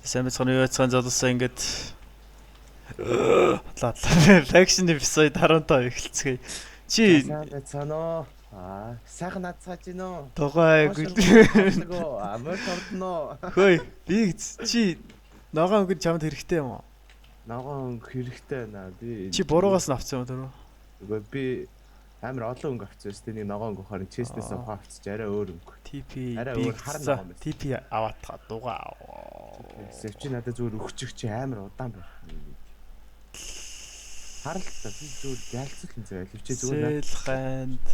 Сайн байцгаана уу, яцхан залуусаа ингээд ладлаа. Faction episode 15 эхэлцгээе. Чи сайн байцгаана уу? Аа, сайхан наацгааж гин үү? Дугай гүлгөө. Амар тордно. Хөөе, би чи ногоон өнгө чамд хэрэгтэй юм уу? Ногоон өнгө хэрэгтэй байна. Би Чи буруугаас нь авсан юм түрүү? Үгүй, би амар олон өнгө авсан шүү дээ. Нэг ногоон өнгө харин chest-ээс ухаан авчиж арай өөр өнгө. TP арай өөр хар ногоон байсан. TP аваад та дугаа. Чи надад зүгээр өгчих чи амар удаан байх. Харалта би зүгээр ялцал энэ заяа. Чи зүгээр Сэлхэнд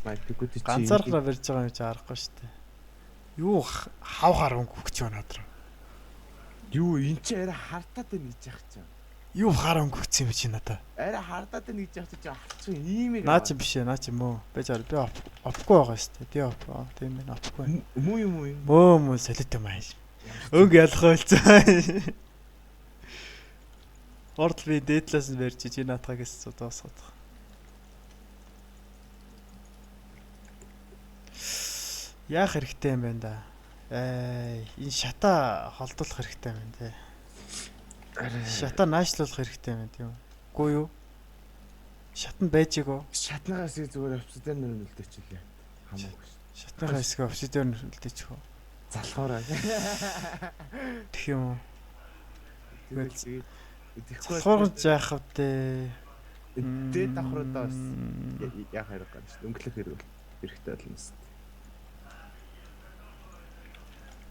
майкгүй чи ганцаархнаа барьж байгаа юм чи аргагүй шүү дээ. Юу хав хар өнгө өгч байна надраа. Юу эн чи арай хартаад байна гэж яах чинь. Юу хар өнгө өгсөн юм чи надаа. Арай хартаад байна гэж яах чи авчихсан ийм Наа чи биш ээ, наа чи мөө. Байж ар би опгүй байгаа шүү дээ. Би оп. Тийм ээ, опгүй. Мүү юм уу юм? Мөө мөө солиот юм ааш. Өнгө ялах байлцаа. Орд би дээдлээс нь барьж чи наатаа гэсэн дуусгаад. Яах хэрэгтэй юм бэ да? Энэ шата холдуулах хэрэгтэй юм байна те. Шата наашлуулах хэрэгтэй юм байна тийм үү? Үгүй юу? Шатнд байж игөө. Шатныхаа хэсгийг зүгээр обсидиан нөр үлдээчихлээ. Хамаагүй шүү. Шатныхаа хэсгийг обсидиан нөр үлдээчих үү? Залхуураа. Тэгэх юм уу? Тэгэл залхуурж яах вэ? Дээд давхруудаа бас яах хэрэг гарна шүү. Өнгөлөх хэрэг хэрэгтэй болно шүү.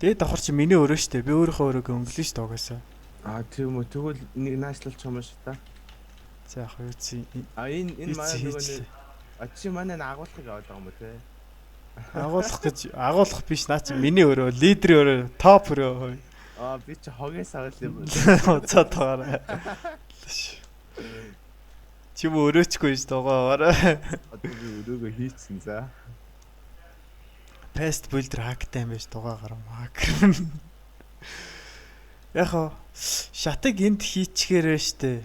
Дээд давхар чи миний өрөө шүү дээ. Би өөрийнхөө өрөөг өнгөлнө шүү дээ угаасаа. Аа тийм үү. Тэгвэл нэг наашлуулчих юм шүү та. За яг юу чи А энэ энэ манай нөгөө нэг а чи манай агуулгыг аваад байгаа юм уу те? Агуулгах гэж агуулгах биш наа чи миний өрөө, лидерийн өрөө, топ өрөө. Аа би чи хогоос авал юм. Уцаад байгаарай. Чи мө өрөөчгүй шүү даа. Одоо би өрөөгөө хийцэн за. Pest builder hackтай юм байж дугаа гарам хак. Яг хоо шатыг энд хийчихээрээ штэ.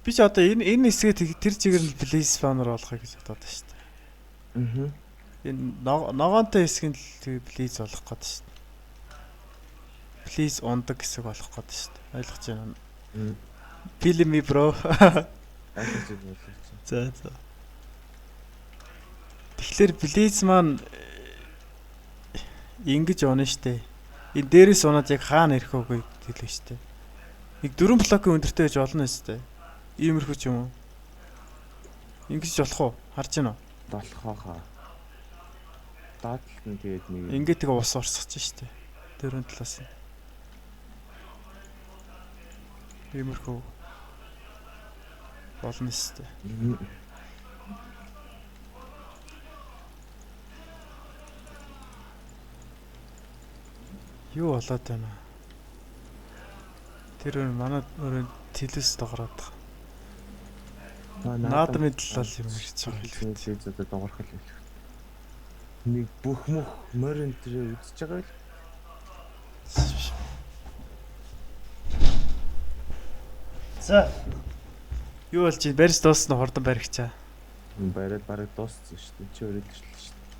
Би ч одоо энэ энэ хэсгээ тэр чигээр нь blaze spawner болгохыг гэж бодоод байна штэ. Аа. Энэ ногоонтой хэсэг нь л blaze болох гээд штэ. Blaze ундаг хэсэг болох гээд штэ. Ойлгож байна уу? Feel me bro. Ойлгож байна. За за. Тэгэхээр Blaze маань ингэж унаа штэ. Энэ дээрээс унаад яг хаана ирэх вэ гэдэг л штэ. Нэг 4 блокийн өндөртэй байж болно штэ. Иймэрхүү ч юм уу. Ингэж болох уу? Харж байна уу? Болох хаа. Доотлолт нь тэгээд нэг ингээд тэгээ ус орсгож штэ. Дөрөв талаас нь. Иймэрхүү болно штэ. Юу болоод байна? Тэр өр манай өрөө тэлэс догроод байгаа. Наадмын талал юм ирж байгаа юм. Лизүүдээ догрох л байх. Нэг бүх мөх морь энэ тэрээ үзэж байгаа л. За. Юу болж чинь барьж дуусна хурдан баригчаа. Бариад бараг дууссан шүү дээ. Чи өрөөд ирлээ шүү дээ.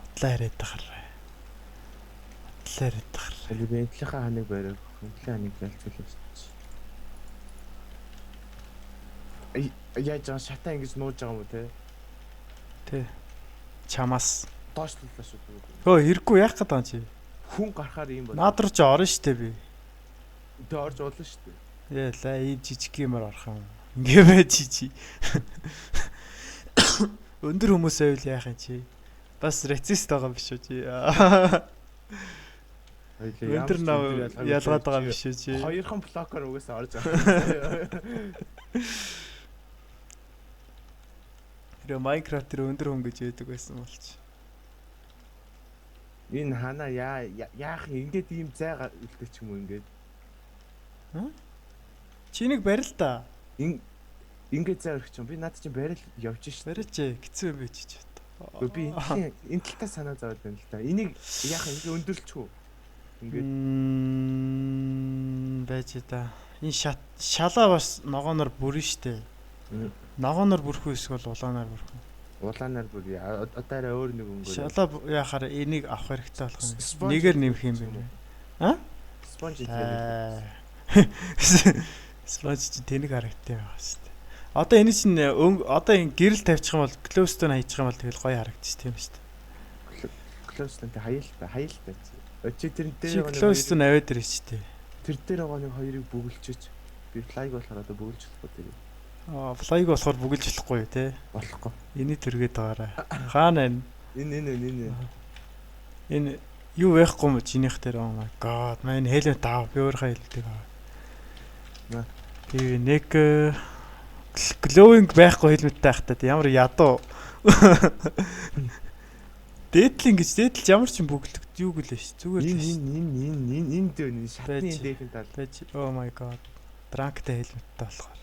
Хутлаа яриад тахараа. Яриад тахар. Би энтлийнхаа ханыг бариад, энтлийн ханыг ялцуулах шүү дээ. Яаж байгаа шатаа ингэж нууж байгаа юм уу те? Тэ. Чамаас доошлууллаа шүү дээ. Хөө хэрэггүй яах гээд байгаа юм чи? Хүн гарахаар юм бол. Наад руу чи орно шүү дээ би. Тэ орж уулна шүү дээ. Яа ийм жижиг юмар орох юм. Ингээ байж чи. Өндөр хүмүүс байвал яах юм чи? Бас рацист байгаа биш үү чи? Өндөр нам ялгаад байгаа биш үү чи? Хоёрхан блокоор угаасаа орж байгаа. Тэр Minecraft тэр өндөр хүн гэж яддаг байсан болч. Энэ ханаа яа яах юм ингээд ийм зай үлдээч юм уу ингээд? Чи нэг барил та. Ингээд зай өрөх чинь би наад чинь барил явж ш. Барилч хэцүү юм бэ чи. Үгүй би энэ талтаа санаа зовоод байна л та. Энийг яах юм ингээд өндөрлчих үү? Ингээд байж та. Энэ шалаа бас ногооноор бүрэн штэ. Ногооноор бүрэх үү эсвэл улаанаар бүрэх үү? Улаанаар бүр одоо арай өөр нэг өнгөөр. Шалаа яхаар энийг авах хэрэгтэй болох юм. Нэгээр нэмэх юм байна. А? Спонж идэх. Спонж чинь тэнэг харагдсан байгаа шүү дээ. Одоо энэ чинь одоо энэ гэрэл тавьчих юм бол glowstone хайчих юм бол тэгэл гоё харагдчих тийм шүү дээ. Glowstone тэ хаяалтай. Чи тэр дээр байгаа glowstone аваад ирж шүү дээ. Тэр дээр байгаа нэг хоёрыг бөглөчөөч. Би flag болохоор одоо бөглөж болохгүй тэр. Аа, flag болохоор бөглөж болохгүй юу те? Болохгүй. Эний төргээд байгаарай. Хаана энэ? Энэ. Энэ юу байхгүй юм чинийх дээр oh my god. Мань helmet аав. Би өөрийнхөө helmet-ийг аваа. Би нэг glowing байхгүй helmet-тэй байхдаа ямар ядуу. Дээдлийн гэж дээдэлж ямар ч юм бөглөг юу гэлээ ш. Зүгээр л ш. Энэ дээр энэ шатны дээдлийн тал. Oh my god. Дранктай helmet-тэй болохоор.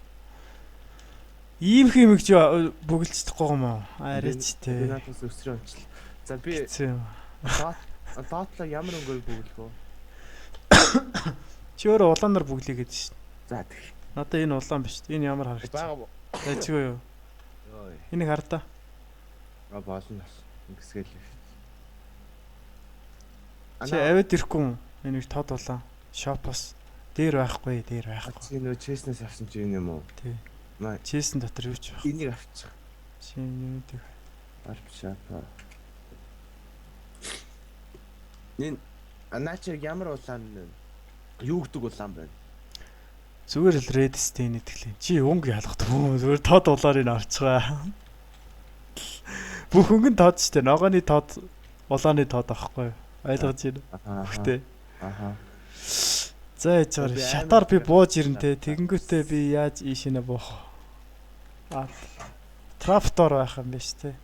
Ийм хэмэг чи бөглөж чадахгүй юм уу? Арайч те. Би надаас өсрөө онцлоо. За би доотлоо ямар өнгөөр бөглөх вэ? Чи өөрөө улаанаар бөглөе гэдэг шин. За тэг. Надаа энэ улаан биш. Энэ ямар харагдчих. Бага. Дайчгүй юу? Энийг хар та. А болно бас. Ингэсгээл. Чи аваад ирэхгүй юм. Энэ нэг тод улаан. Шопос дээр байхгүй, дээр байхгүй. Чи нөө чэснээс авсан чи энэ юм уу? Тий. Чэсэн дотор юу ч байх. Энийг авчих. Чи юу гэдэг. Арпшапа. Энэ анаачиг ямар улаан вэ? Юу гэдэг улаан байна? Зүгээр л red stain гэдэг л. Чи өнгө ялгадаг юм. Зүгээр тод улаар энэ авчихгаа. Бүх өнгө нь тод штэ. Ногооны тод, улааны тод аахгүй юу? Ойлгож байна. Үхтэй. Аха. За яж байгаа. Шатаар би бууж ирнэ те. Тэгэнгүүтээ би яаж ийшэнэ буух. А трактор байх юм биш те.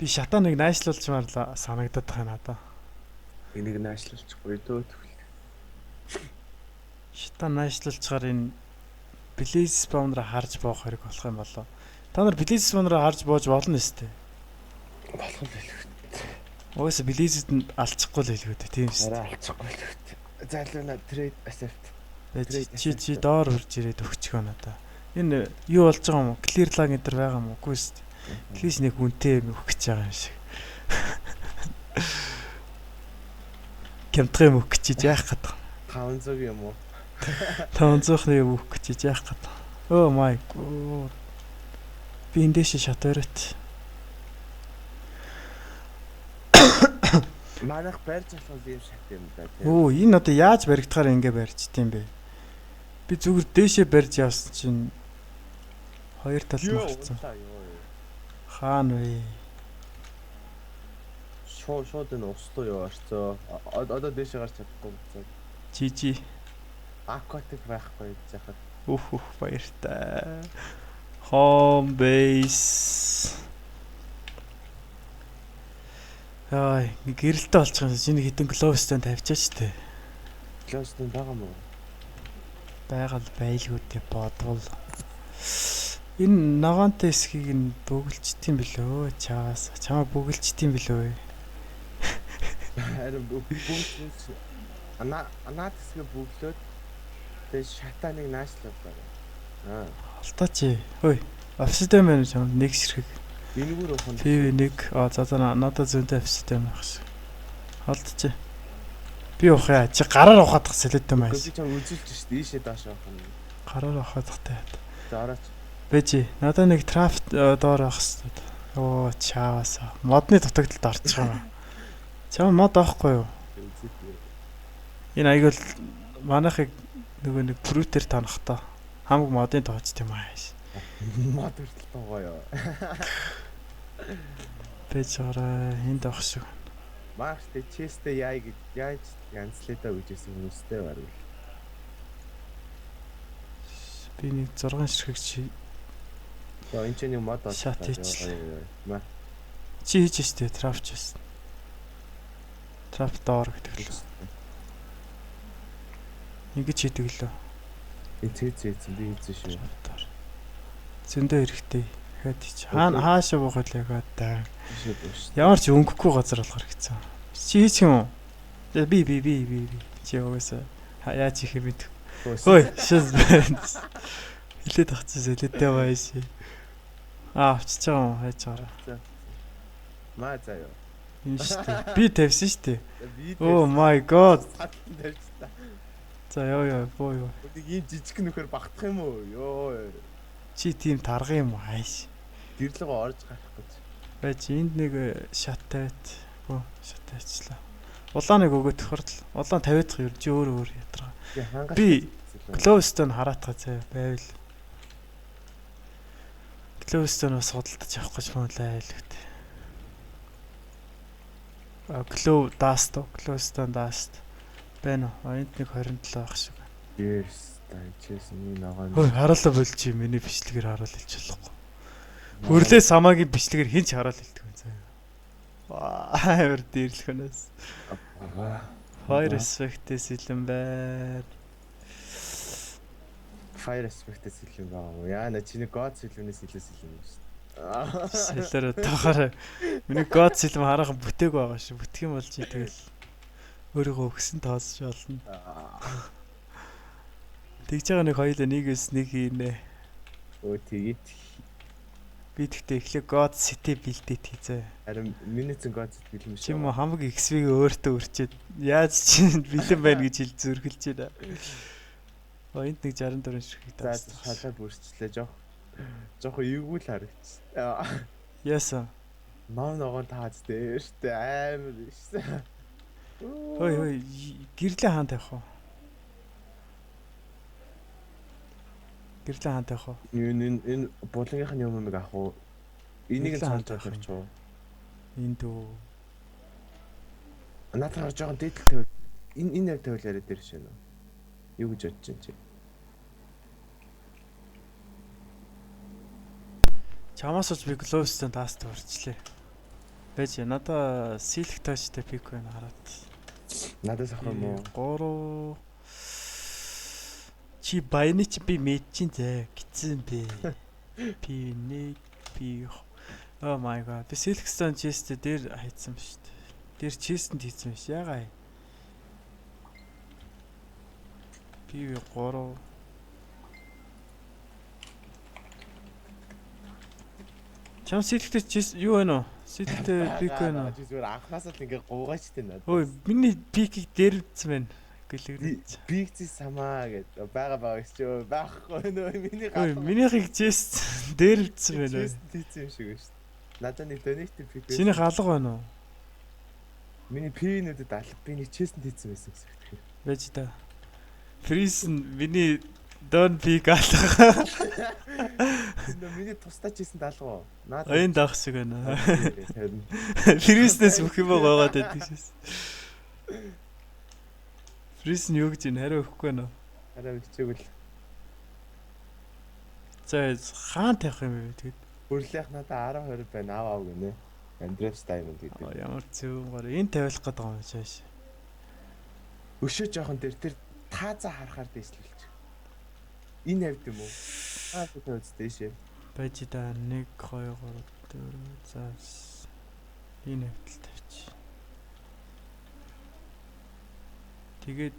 Би шатаа нэг найшлуулчмаар л санагдаад байгаа надаа. Энийг найшлуулчихгүй дөө тэгвэл. Шатаа найшлуулчаар энэ Blaze spawner харж боох хэрэг болох юм болоо. Та нар Blaze spawner харж боож болно өстэй. Болох л хэлэхт. Угаасаа Blaze-д нь алчихгүй л хэлгүү дээ, тийм шүү. Арай алчихгүй л хэлэхт. Залуу trade accept. Чи доор хурж ирээд өгчихөө надаа. Энэ юу болж байгаа юм уу? Clear lag энэ төр байгаа юм уу? Үгүй шүү дээ. Плиз нэг үнтэй юм өгөх гэж байгаа юм шиг. Кемтгын юм өгөх гэж яах гээд. 500 юм уу? 500-ны юм өгөх гэж яах гээд. Oh my god. Би энэ дэше шат бариат. Манайх барьж болох юм шат юм да тийм. Өө энэ одоо яаж баригдахаар ингэ барьчт юм бэ? Би зүгээр дээшээ барьж явсан чинь хоёр тал нь гарцсан. Хаана вэ? Шууд энэ услуу юу орцоо. Одоо дээшээ гарч чадахгүй буцаад. GG. Aquatic байхгүй гэж яхад. Үх баяртай. Home base. Яй, гэрэлтэй болчих юм. Чиний хитэн glowstone тавьчаач тээ. Glowstone байгаа мó? Байгаль байлгүй дээ бодвол. Энэ ногоонтой хэсгийг нь бөглөжт юм билүү? Чаас. Чамаа бөглөжт юм билүү? Харин бөглөж анаад хэсгээ бөглөөд тэгээ шатааныг наашлаад байгаа. Аа. Алтаач. Хөөе. Obsidian байна чам нэг ширхэг. Энэгээр уух нь. PV1. Аа за надад зөнтэй obsidian байх шиг. Холдчих. Би ухъя. Чи гараар ухаадах сэлэт юм аа. Би чам үзүүлж шүү дээ. Ийшээ доош явах юм. Гараар ухаадахтай. За орооч. Бэжи. Надад нэг трап доор авах хэрэгтэй. Оо чаавасаа. Модны дутагдалд орчих юм. Чам мод авахгүй юу? Энэ аяг бол манайхыг нөгөө нэг прүтер танахдаа хамаг модын тоож тийм аа. Мод хүртэл тоогоо ёо. Бэж гараа энд авах шиг. Маш тэ честэ яа гэж яаж янзлээ даа гэж байсан хүмүүстэй бараг. Би нэг 6 ширхэг чи. Яа энэ ч нэг мод олсон. Чи хийж штэ трап чээс. Трап доор гэдэг л. Ингэж хийдэг лөө. Энэ цээцээцэн би хийсэн шүү. Зөндөө хэрэгтэй. Дахиад хийч. Хаана хаашаа буух вэ гадаа. Ямар ч өнгөхгүй газар болохоор хэцүү. Чи хийчих юм уу? Би. Чи угаасаа Яаж хийх юм бэ? Хөөе, шээс байна. Хилээд авчихсан сэлэдтэй баяш. Аа, авчиж байгаа юм хайж байгаараа. Маа заяа. Энэ шүү дээ. Би тавьсан шүү дээ. Би Oh my god. тавьчихсан. За ёо ёо боо ёо. Нэг ийм жижиг нөхөр багтах юм уу? Йоо. Чи тийм тарган юм уу хайш. Гэрлэгөө орж гарах гэж. Байж энд нэг шат тавиад. Бөө шат тавьчлаа. Улаан нэг өгөөд тохирдол. Улаан тавиадах ер чи өөр өөр ядаргаа. Би Glowstone хараатгаа заяа байвал. Glowstone бас худалдаж авах гэж мөн айлгт. А Glow Dust, Glowstone Dust байна уу? Энд нэг 27 байх шиг байна. Yes, тайчээс миний ногоон. Хөөе, хараалаа болж чи миний бичлэгээр хараал хэлж болохгүй. Хөрлөө самаагийн бичлэгээр хинч хараал хэлдэг юм заяа. Ваа, амар дээрлэх өнөөс. Fire aspect-ээс илэн байна. Fire aspect-ээс илэн байгаа юм уу? Яа, чиний God сэлвнээс илүү сэлвэн юм шүү дээ. Сэлээр тахаар миний God сэлэм хараахан бүтээг байгаа шүү. Бүтэх юм бол чи тэгэл өөрийгөө өгсөн тоосч болно. Тэгж байгаа нэг хоёулаа нэгээс нэг хийнэ. Өө тэгээд би тэгтээ эхлээ God City build-ит хийзээ. Харин миний зэн God City бэлэн биш. Чи юм хамаг XV-г өөртөө өрчөөд яаж чи бэлэн байна гэж хэл зүрхэлж байна. Оо энд нэг 64 ширхэг даас. За шалаа бүрчлээ жоох. Жоох эвгүй л харагдчих. Яасан? Нов ногоон тааз дээр штэ амар биш. Хөөе хөөе гэрлээ хаан тавих уу? Гэрлээ хаан тавих уу? Энэ энэ булангийнх нь юм юм авах уу? Энийг нь цааш тавьчих уу? Энд үү. Надад жоохон дээдл тавиул. Энэ энэ яг тавиул яриад дээр шээ нөө. Юу гэж бодож чинь чи? Чамаас ч би Glowstone Dust урчлээ. Байж надаа Silk Touch-тэй пик байна хараад. Надаас авах юм уу? 3 Чи баяны чи би мэдчин зэ гитсэн бэ. P1 P Oh my god. Би Silk Stone chest дээр хайцсан ба шүү дээ. Дээр chest-д хийцэн биш ягаа. PV3 Чам Silk-тэй chest юу байна уу? Silk-тэй pick байна уу? Чи зүгээр анхнаасаа л ингээ гуугаач тээ надад. Ой, миний pick-ийг дээрвдсэн байна. Гэлэгдэж. Пикци самаа гэд байгаа байгаа гэж чи байхгүй нөө миний гал. Минийхийг chest дээрвдсэн байна. Chest хийцэн юм шиг байна шүү дээ. Надад нэг donate pick. Чинийх алга байна уу? Миний P-нүүдэд алга. Би нэг chest хийцэн байсан гэсэн үг. Байж та. Freeze нь миний don pick алга. Нөө миний тусдаа chest алга уу? Надад энэ даах шиг байна. Freeze-нээс бүх юм гоогоод байдаг шээс. Freeze нь юу гэж ин хариу өгөхгүй нөө. Хариу өгчээгүй л. За хаан тавих юм бэ тэгэд? Хөрлөх надад 10 20 байна аав аав гинэ. Andrews Diamond гэдэг. Ямар зөв гар энэ тавиулах гэдэг юм чааш. Өшөө жоохон дээр тэр таазаа харахаар дээшлүүлчих. Энэ хавьд юм уу? Аа тавиуц дээшээ. Байж да 1 2 3 4 за энэ хавьд л тавьчих. Тэгээд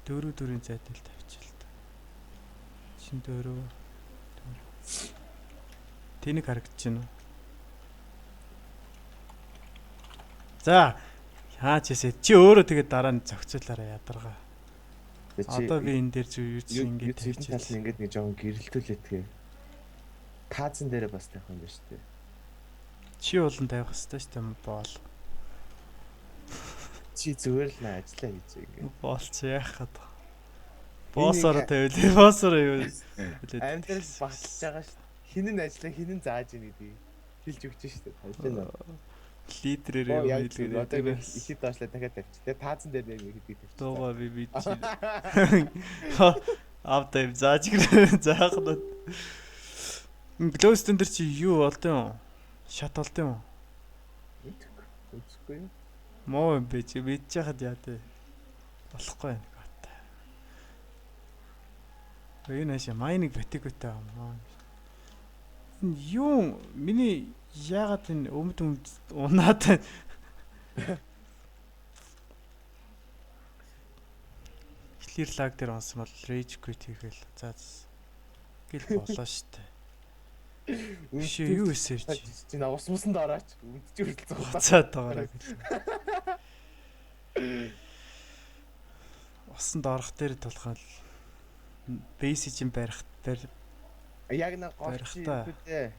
4 4-ийн зайтай л тавьчих л та. Чин 4 4. Тэнийг харагдаж байна уу? За хаач хийсэ чи өөрөө тэгээд дараа нь зохицуулаарай ядаргаа. Одоо би энэ дээр зү юу чи ингэж тавьчих. Тал нь ингэж нэг жоохон гэрэлтүүлээдгээ. Таазан дээрээ бас тавих юм байна шүү дээ. Чи болон тавих хэрэгтэй шүү дээ боол. Чи зүгээр л наа ажиллаа хийж ингээ. Боол чи яах гээд байгаа. Боосороо тавиул. Боосороо юу. Амьдрал баталж байгаа шүү. Хин нь ажиллаа хин нь зааж ийн гэдгийг хэлж өгч шүү дээ. Ажиллаа. Лидерээр юм хэлгээд. Одоо ихэд доошлаа дахиад тавьчих. Тэгээ таазан дээр нэг хэдийг тавьчих. Дуугаа би мэдчих. Авда юм зааж гэрээ заах нь. Glowstone дээр чи юу болд юм? Шат болд юм уу? Мэдгүй. Үзэхгүй юу? Муу юм бэ чи мэдж яхад яа тэ. Болохгүй юм гот. Энэ хаашаа майнинг батикутай юм. Энэ юу миний яагаад энэ өмд өмд унаад Clear lag дээр онсон бол rage quit хийгээл за гэл болоо штэ. Биш юу эсэв чи? Чи на ус мусанд орооч. Үнд чи хүртэл зуглаа. Буцаад доогоорой гэл. Усанд орох дээр тулхал бейс чинь барих дээр Яг на гол чи үү.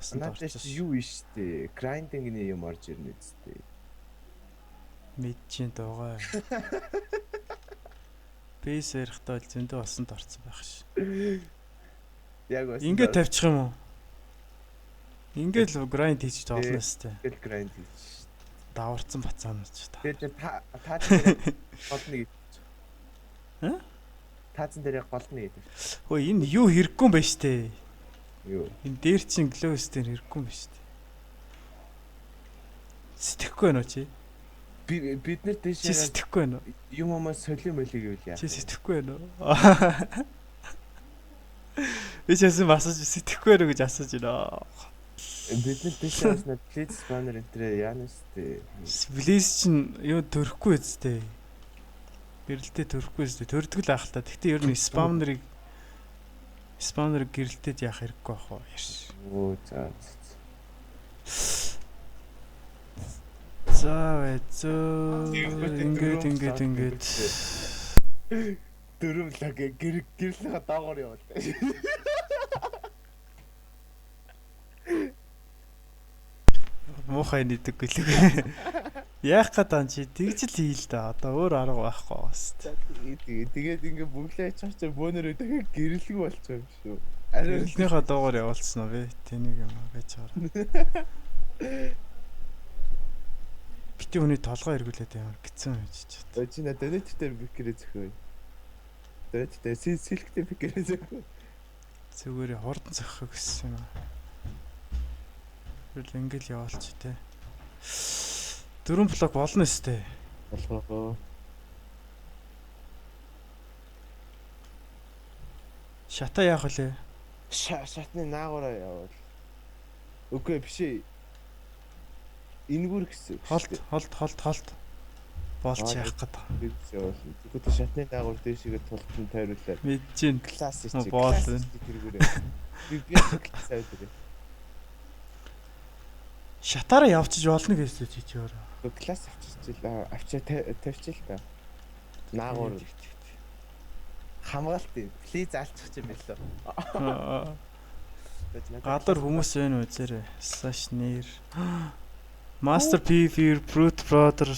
Усанд орчих. Юу иш штэ. Grinding-ний юм орж ирнэ үсттэй. Мэдчин дуугаа. Бейс барихтаа бол зөндөө усанд орсон байх ш. Яг бас. Ингээд тавьчих юм уу? Ингээд л grind хийж болно штэ. Ингээд grind хийж. Даварцсан бацаанууд ч та. Тэгээд та дээр гол нэг идчих. Аа? Таазан дээр гол нэг идэх. Хөө энэ юу хэрэггүй юм бэ штэ? Юу? Энэ дээр чинь glowstone хэрэггүй юм байна штэ. Сэтгэхгүй байна уу чи? Бид нар Чи дээшээ сэтгэхгүй байна уу? юм юм солио молиг гэвэл яа. Чи сэтгэхгүй байна уу? Би ч яасан асууж сэтгэхгүй байна уу гэж асууж байна. Бид нар дээшээ авснаа Blitz spawner энтрээ яана штэ. Blaze чинь юу төрөхгүй үсттэй. Гэрэлтэй төрөхгүй үсттэй. Төрдөг л ах л та. Гэхдээ ер нь spawner-ыг гэрэлтэд яах хэрэггүй бах уу? Ярьш. Оо за. За зөө. Ингээд ингээд ингээд. Дөрөв лаг гэрлийнхаа доогоор явуулаа. Муухай нэгдэг гэлээ. Яах гээд ан чи тэгж л хий л да. Одоо өөр арга байхгүй бас. Тэгээд ингээ бөглөө ячаач бөөнөрөө дахиад гэрлэг болчих юм шүү. Арай гэрлийнхаа доогоор явуулсан уу бэ? Тэнийг юм байж байгаа. Бити хүний толгой эргүүлээд ямар гидсэн юм чи чад. Чи на донат дээр бикэрээ зөхөө. Донат дээр сэлгтэй бикэрээ зөхөө. Зүгээр хурдан зөхөх гэсэн юм. Тэгэл ингээл яваалч те. 4 блок болно өстэй. Болгоо. Шата яах вүлээ? Шатны наагаараа явуул. Үгүй биш ээ. Энэгээр гэсэн. Холт холт холт холт. Болж яах гээд. Явуул. Тэгвэл шатны наагуур дээшээгээ тултан тойруулаад. Мэдэж гин. Класс чи. Боол. Тэргүүрээ. Би класс аваад. Шатаараа явчих болно гэсэн чи чи өөрөө. Класс авчирчил авчаа тавьчих л та. Наагуур хамгаалт юм. Плиз алчих юм билүү. Гадар хүмүүс байна үзээрэй. Slash нэр. Master PV Brute Brother.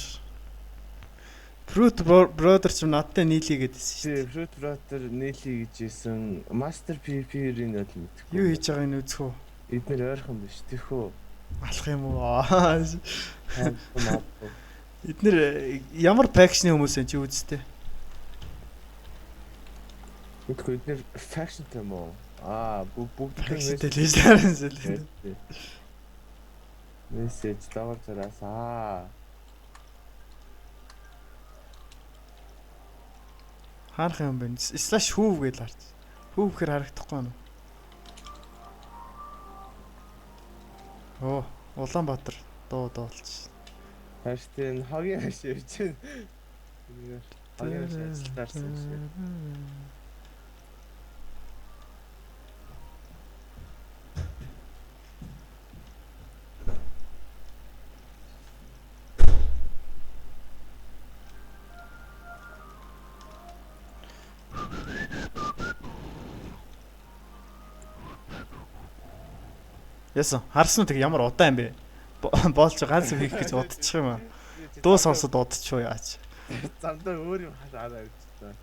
Brute Brother ч надтай нийлээ гэдээсэн шүү дээ. Brute Brother нийлээ гэж хэлсэн. Master PV-ийн бол мэдэхгүй. Юу хийж байгааг нь үзэх үү? Эднэр ойрхон биш тийх үү? Алах юм уу? Эднэр ямар faction-ы хүмүүс вэ чи үзтээ? Мэдгүй эднэр faction юм уу? Аа бүгд faction-тэй л хэлсэн. Мессеж доогоор зураас аа. Харах юм бэ? Slash хүүв гэж харж. Хүүв гэхэр харагдахгүй байна уу? Оо, Улаанбаатар дуу дуулж. Харин энэ хогийн хаш явж байна. Хогийн хаш ажилтаарсан юм шиг. Яасан? Харсан уу тэг ямар удаан юм бэ? Боолч ганц юм хийх гэж удчих юм аа. Дуу сонсоод удчих уу яач. Замдаа өөр юм хараад явчихсан.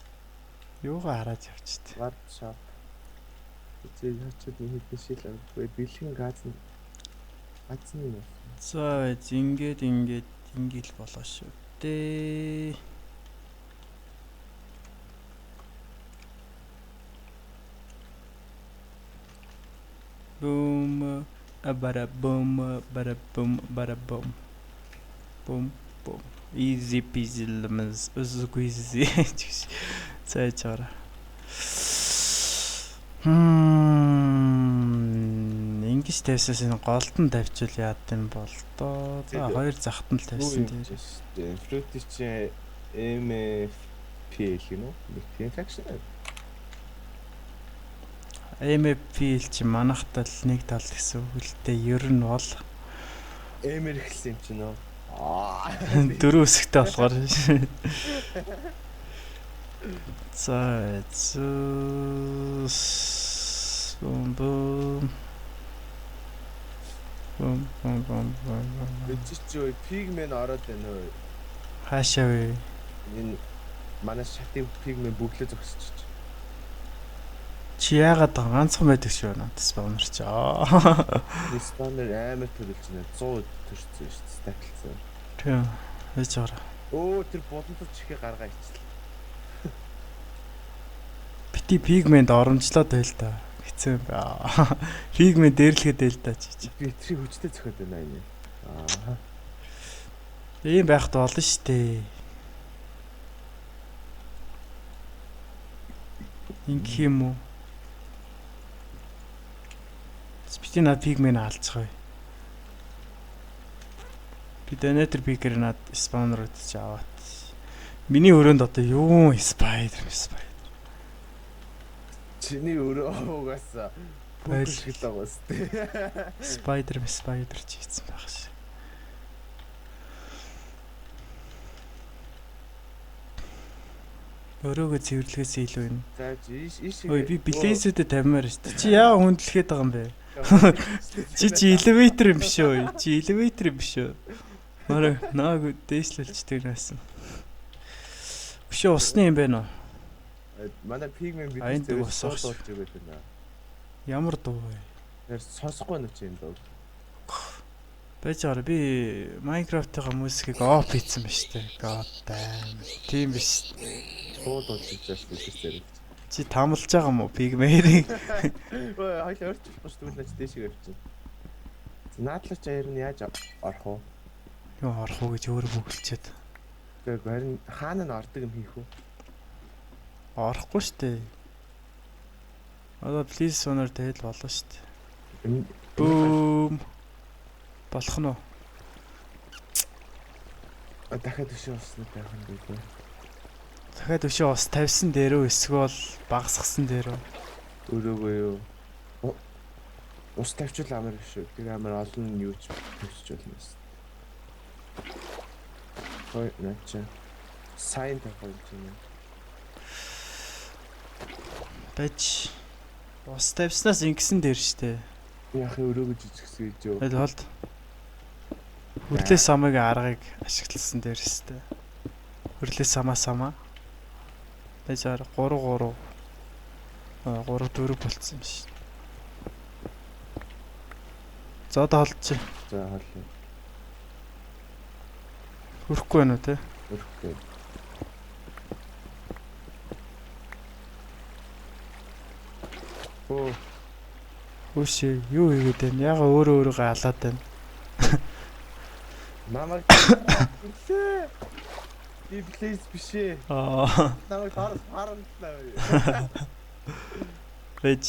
Юугаа хараад явчихтээ. Warp shop. Чи хачаад нэг хэдэн шил авахгүй бэлхэн газ нь газны юм. За ингээд ингээд ингээл болоо шүү дээ. Boom bada boom bada boom bada boom. Boom boom. Easy peasy lemon squeezy. За чара. Ингэж тавьсаас энэ голдон тавьчвал яад юм бол доо. За хоёр захтан л тавьсан дээр. Fruity чи MF PL гэнэ үү? Нэг тийм faction. MFPL чи манайхтай л нэг тал гэсэн үг л дээ. Ер нь бол Эмэр эхэлсэн юм чинь нөө. Аа. Дөрөв үсгтэй болохоор. За бум бум бум бум бум бум. Чи чи ой pigman ороод байна өө. Хаашаа вэ? Энэ манай шатын pigman бүглээ зогсчих. Чи яагаад ганцхан байдаг шүү надад spawner чи. Spawner амар төрөлж байна. 100 төрсөн шүү дээ. Stack лсан. Тийм. Яаж байгаа. Өө тэр булантар чихээ гаргаа ичл. Бити pigment оромжлоод байл та. Хэцүү юм ба. Pigment дээрлэхэд байл та чи. Би тэрийг хүчтэй зөхиод байна энэ. Аа. Ийм байхад болно шүү дээ. Ингэх юм уу? Бити над pigment алцгаа. Би Nether Picker над spawner үдчих аваад. Миний өрөөнд одоо юу spider spider. Чиний өрөө угаасаа Байл. шиг л байгаа сте. Spider spider ч хийцэн байх шиг. Өрөөгөө цэвэрлэхээс илүү юм. За иш иш. Ой би Blaze-үүдээ тавимаар шүү дээ. Чи яа хүндлэхэд байгаа юм бэ? Чи elevator юм биш үү? Чи elevator юм биш үү? Мара нааг дээшлэлчдэг байсан. Өшөө усны юм байна уу? Манай pigman бид А, энэ дүү ус сууд ах. болж өгöd байна. Ямар дуу вэ? Тэр сонсохгүй нү чи энэ дуу. Байж байгаа би Minecraft-ийн музикийг off хийсэн ба штэ. God damn. Тийм биш. Сууд болж иж байгаа шүү дээ зэрэг. Чи тамлж байгаа юм уу Pigman-ийг? Ой хоёул орч болохгүй шүү дээ наач дээшээ явчихна. Наадлаа чи харин яаж орох вэ? Юу орох уу гэж өөрөө бүгэлчээд. Гэхдээ харин хаана нь ордог юм хийх үү? Орохгүй штэ. Одоо please сонор тэгэл болно штэ. Бүүм. Болох нь уу? Дахиад өшөө уснаа байх юм бэ? Дахиад өшөө ус тавьсан дээр үү эсвэл багасгасан дээр үү? Өрөөгөө юу? Ус тавьчвал амар биш үү? Тэр амар олон юу ч тавьчих болно юм. Ой, наач. Сайн тавих юм чинь. Байж. Ус тавьснаас ингэсэн дээр штэ. Яах юм өрөөгөө жижигсэн гэж юу? Тэгэл холд. Хөрлөө самыг аргыг ашигласан дээр штэ. Хөрлөө самаа самаа. Байж аар 3 3 3 4 болцсон юм шиг. За одоо холдчих. За хоолой. Хөрөхгүй байна уу те? Өрөхгүй. Оо, Хүүшээ юу хийгээд байна? Яга өөрөө өөрийгөө алаад байна. намайг Үлээ. Би плейс биш ээ. Аа. Намайг доороос харамтлаа. Байж.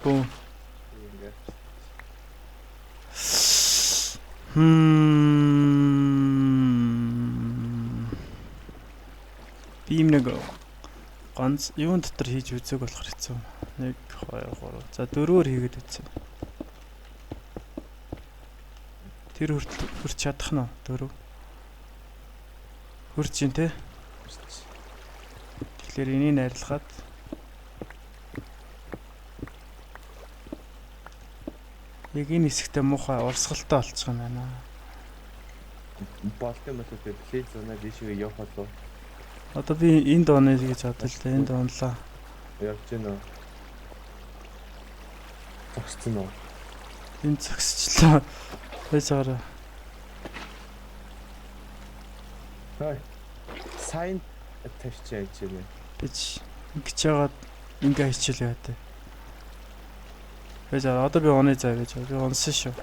Бүүм. Ингээ. Би юм нэг ганц юун дотор хийж үзег болохоор хэцүү. 1 2 3. За дөрөөр хийгээд үзье. Тэр хүртэл хүрч чадах нь уу? Дөрөв. Хүрч ин те. Тэгэхээр энийг найрлагаад яг энэ хэсэгтээ муухай урсгалтай болчих юм байна. Болт юм болоо те плейс зунаа дээшээ явах болов. Одоо би энд онё гэж бодлоо л да. Энд онлоо. Явж гэнэ үү? Зогссон уу? Энд зогсчлоо. Байж байгаарай. Хой. Сайн тавьчих яаж юм бэ? Бич ингэж яагаад ингээ хийчихлээ яа тэ. Байж байгаа. Одоо би оны заа гэж. Би онсон шүү.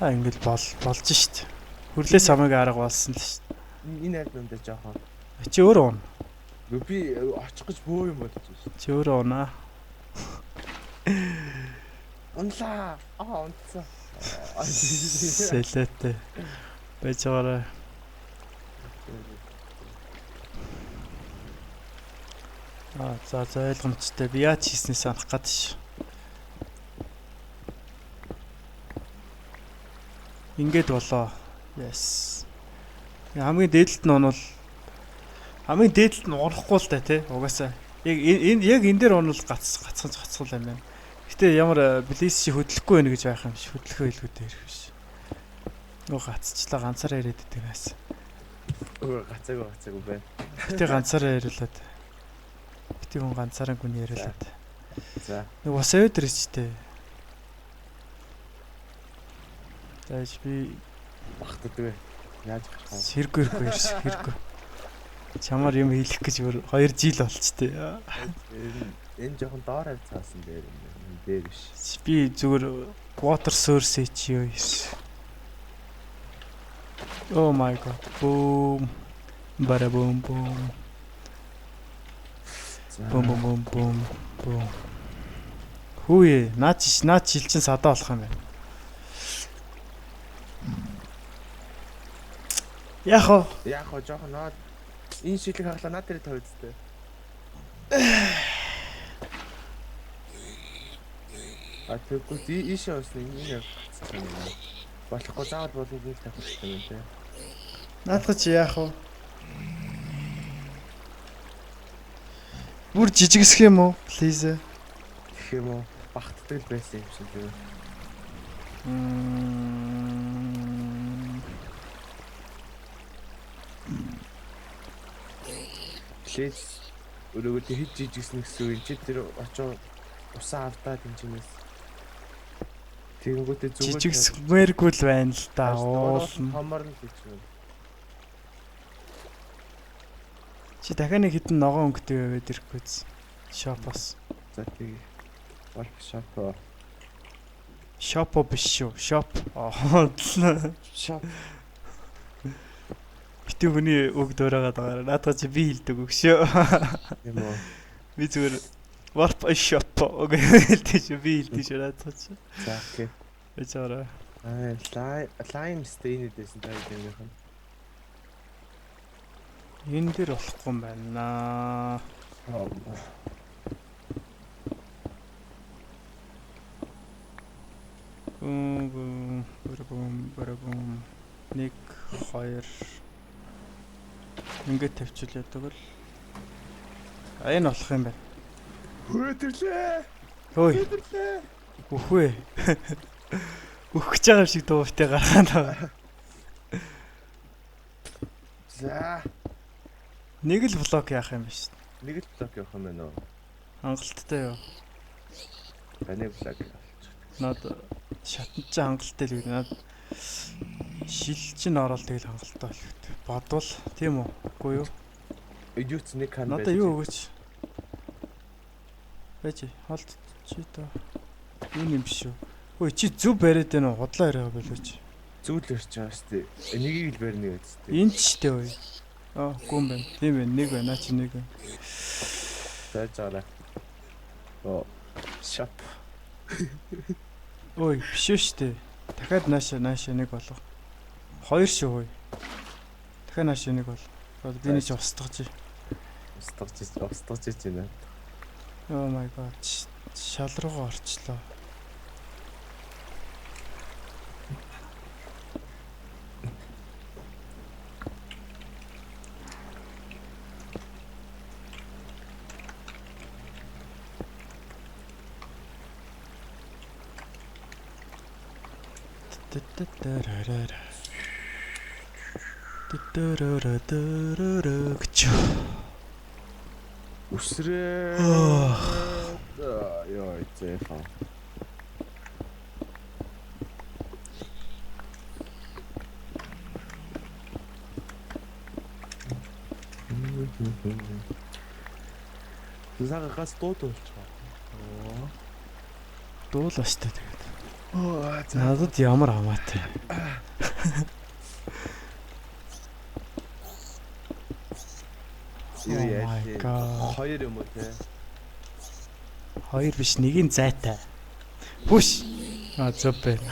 А ингээл болж шít. Хөрлөө самыг арга болсон л шít. Энэ аль нүндээ жоохон. Чи өөрөө он. Би очих гэж бөө юм бодож байна шүү. Чи өөрөө унаа. Унлаа. Аа унтсан. Сэлэтэй. Байж байгаарай. Аа за ойлгомжтой. Би яаж хийснээ санах гад ш. Ингээд болоо. Yes. Хамгийн дээдлэлт нь унвал хамгийн дээдлэлт нь унахгүй л да тий. Угаасаа. Яг энэ яг энэ дээр унвал гацхан юм байна. Гэтэ ямар Blaze чи хөдлөхгүй байх гэж байх юм шиг хөдлөхөө илгүү дээр биш. Нөө гацчлаа ганцаараа яриад идэг нас. Өө гацаагүй байна. Гэтэ ганцаараа яриулаад. Гэтэ хүн ганцаараа гүн яриулаад. За. Нэг бас аваад ирчихтэй. За би багтдаг. Яаж гарах вэ? Хэрэггүй хэрэггүй. Чамаар юм хийлэх гэж бүр 2 жил болчтой. Энэ жоохон доор авч цаасан дээр юм. Дээр биш. Би зүгээр water source чи юу хийсэн. Oh my god. Boom. Бара boom boom. Boom boom boom boom boom. Хүүе, наач шилчин садаа болох юм байна. Яг уу жоохон наад энэ шилэг хаглаа наад дээр тавьдтай. А тэгвэл ийшээ уусна энэ гацсан юм. Болохгүй заавал болон нэг тавих хэрэгтэй юм те. Наадах чи яах вэ? Бүр жижигсэх юм уу? Please. Тэгэх юм уу? Багтдаг л байсан юм шиг л. Please өрөөгөө хэд жижигсэн гэсэн үг чи тэр очоо усаа автаад энэ чинээс тэгэнгүүтээ зүгээр жижигсмээргүй л байна л да. Уулна. Томор нь гэж юм. Чи дахиад нэг хитэн ногоон өнгөтэй яваад ирэхгүй биз? Шопоос. За тэг. Warp shop. Шопо биш шүү. Шоп. Шоп. Битүү хүний үг дуурайгаад байгаа. Наадах чи би хэлдэг үг шүү. Тийм үү. Би зүгээр warp shop гэж хэлдэг шүү. Би хэлдэг шүү наадах чи. За окей. Байж байгаарай. Аа lime stain дэсэн та юм юм. Энэ дээр болохгүй юм байна. Бум бум бум бум 1 2 ингээд тавьчихвал яадаг л. А энэ болох юм байна. Хөөдөрлөө. Хөөе. Хөөдөрлөө. Үхвээ. Үхэж байгаа юм шиг дуувтай гаргаад байгаа. За. Нэг л блок яах юм биш. Нэг л блок явах юм байна уу? Хангалттай юу? Таны блок авчих. Над шатан чи хангалттай л үү? Над шил чинь ороод тэгэл хангалттай болох. Бодвол тийм үү? Үгүй юу? Юуц нэг хан байж. Надаа юу өгөөч? Байж холд чи та юу юм биш үү? Ой чи зөв бариад байна уу? Худлаа яриа болооч. Зөв л ярьж байгаа шүү дээ. Нэгийг л барина гэж үү? Энд ч дээ ой. Аа үгүй юм байна. Тийм байна. Нэг байна. Наа чи нэг байна. Зааж байгаарай. Оо шоп. Ой биш үү шүү дээ. Дахиад нааша нэг болго. Хоёр шүү хөөе. Дахиад нааша нэг бол. Би нэг чи устгаж. Устгаж байна. Oh my god. Шал руугаа орчлоо. Үсрээ. Йоо, зэфа. Заагаас дуудуулчих. Оо. Дуулаа штэ тэгээд. Оо, надад ямар хамаатай. Юу яа? Хоёр юм уу те? Хоёр биш, нэгийн зайтай. Бүш. А зөв байна.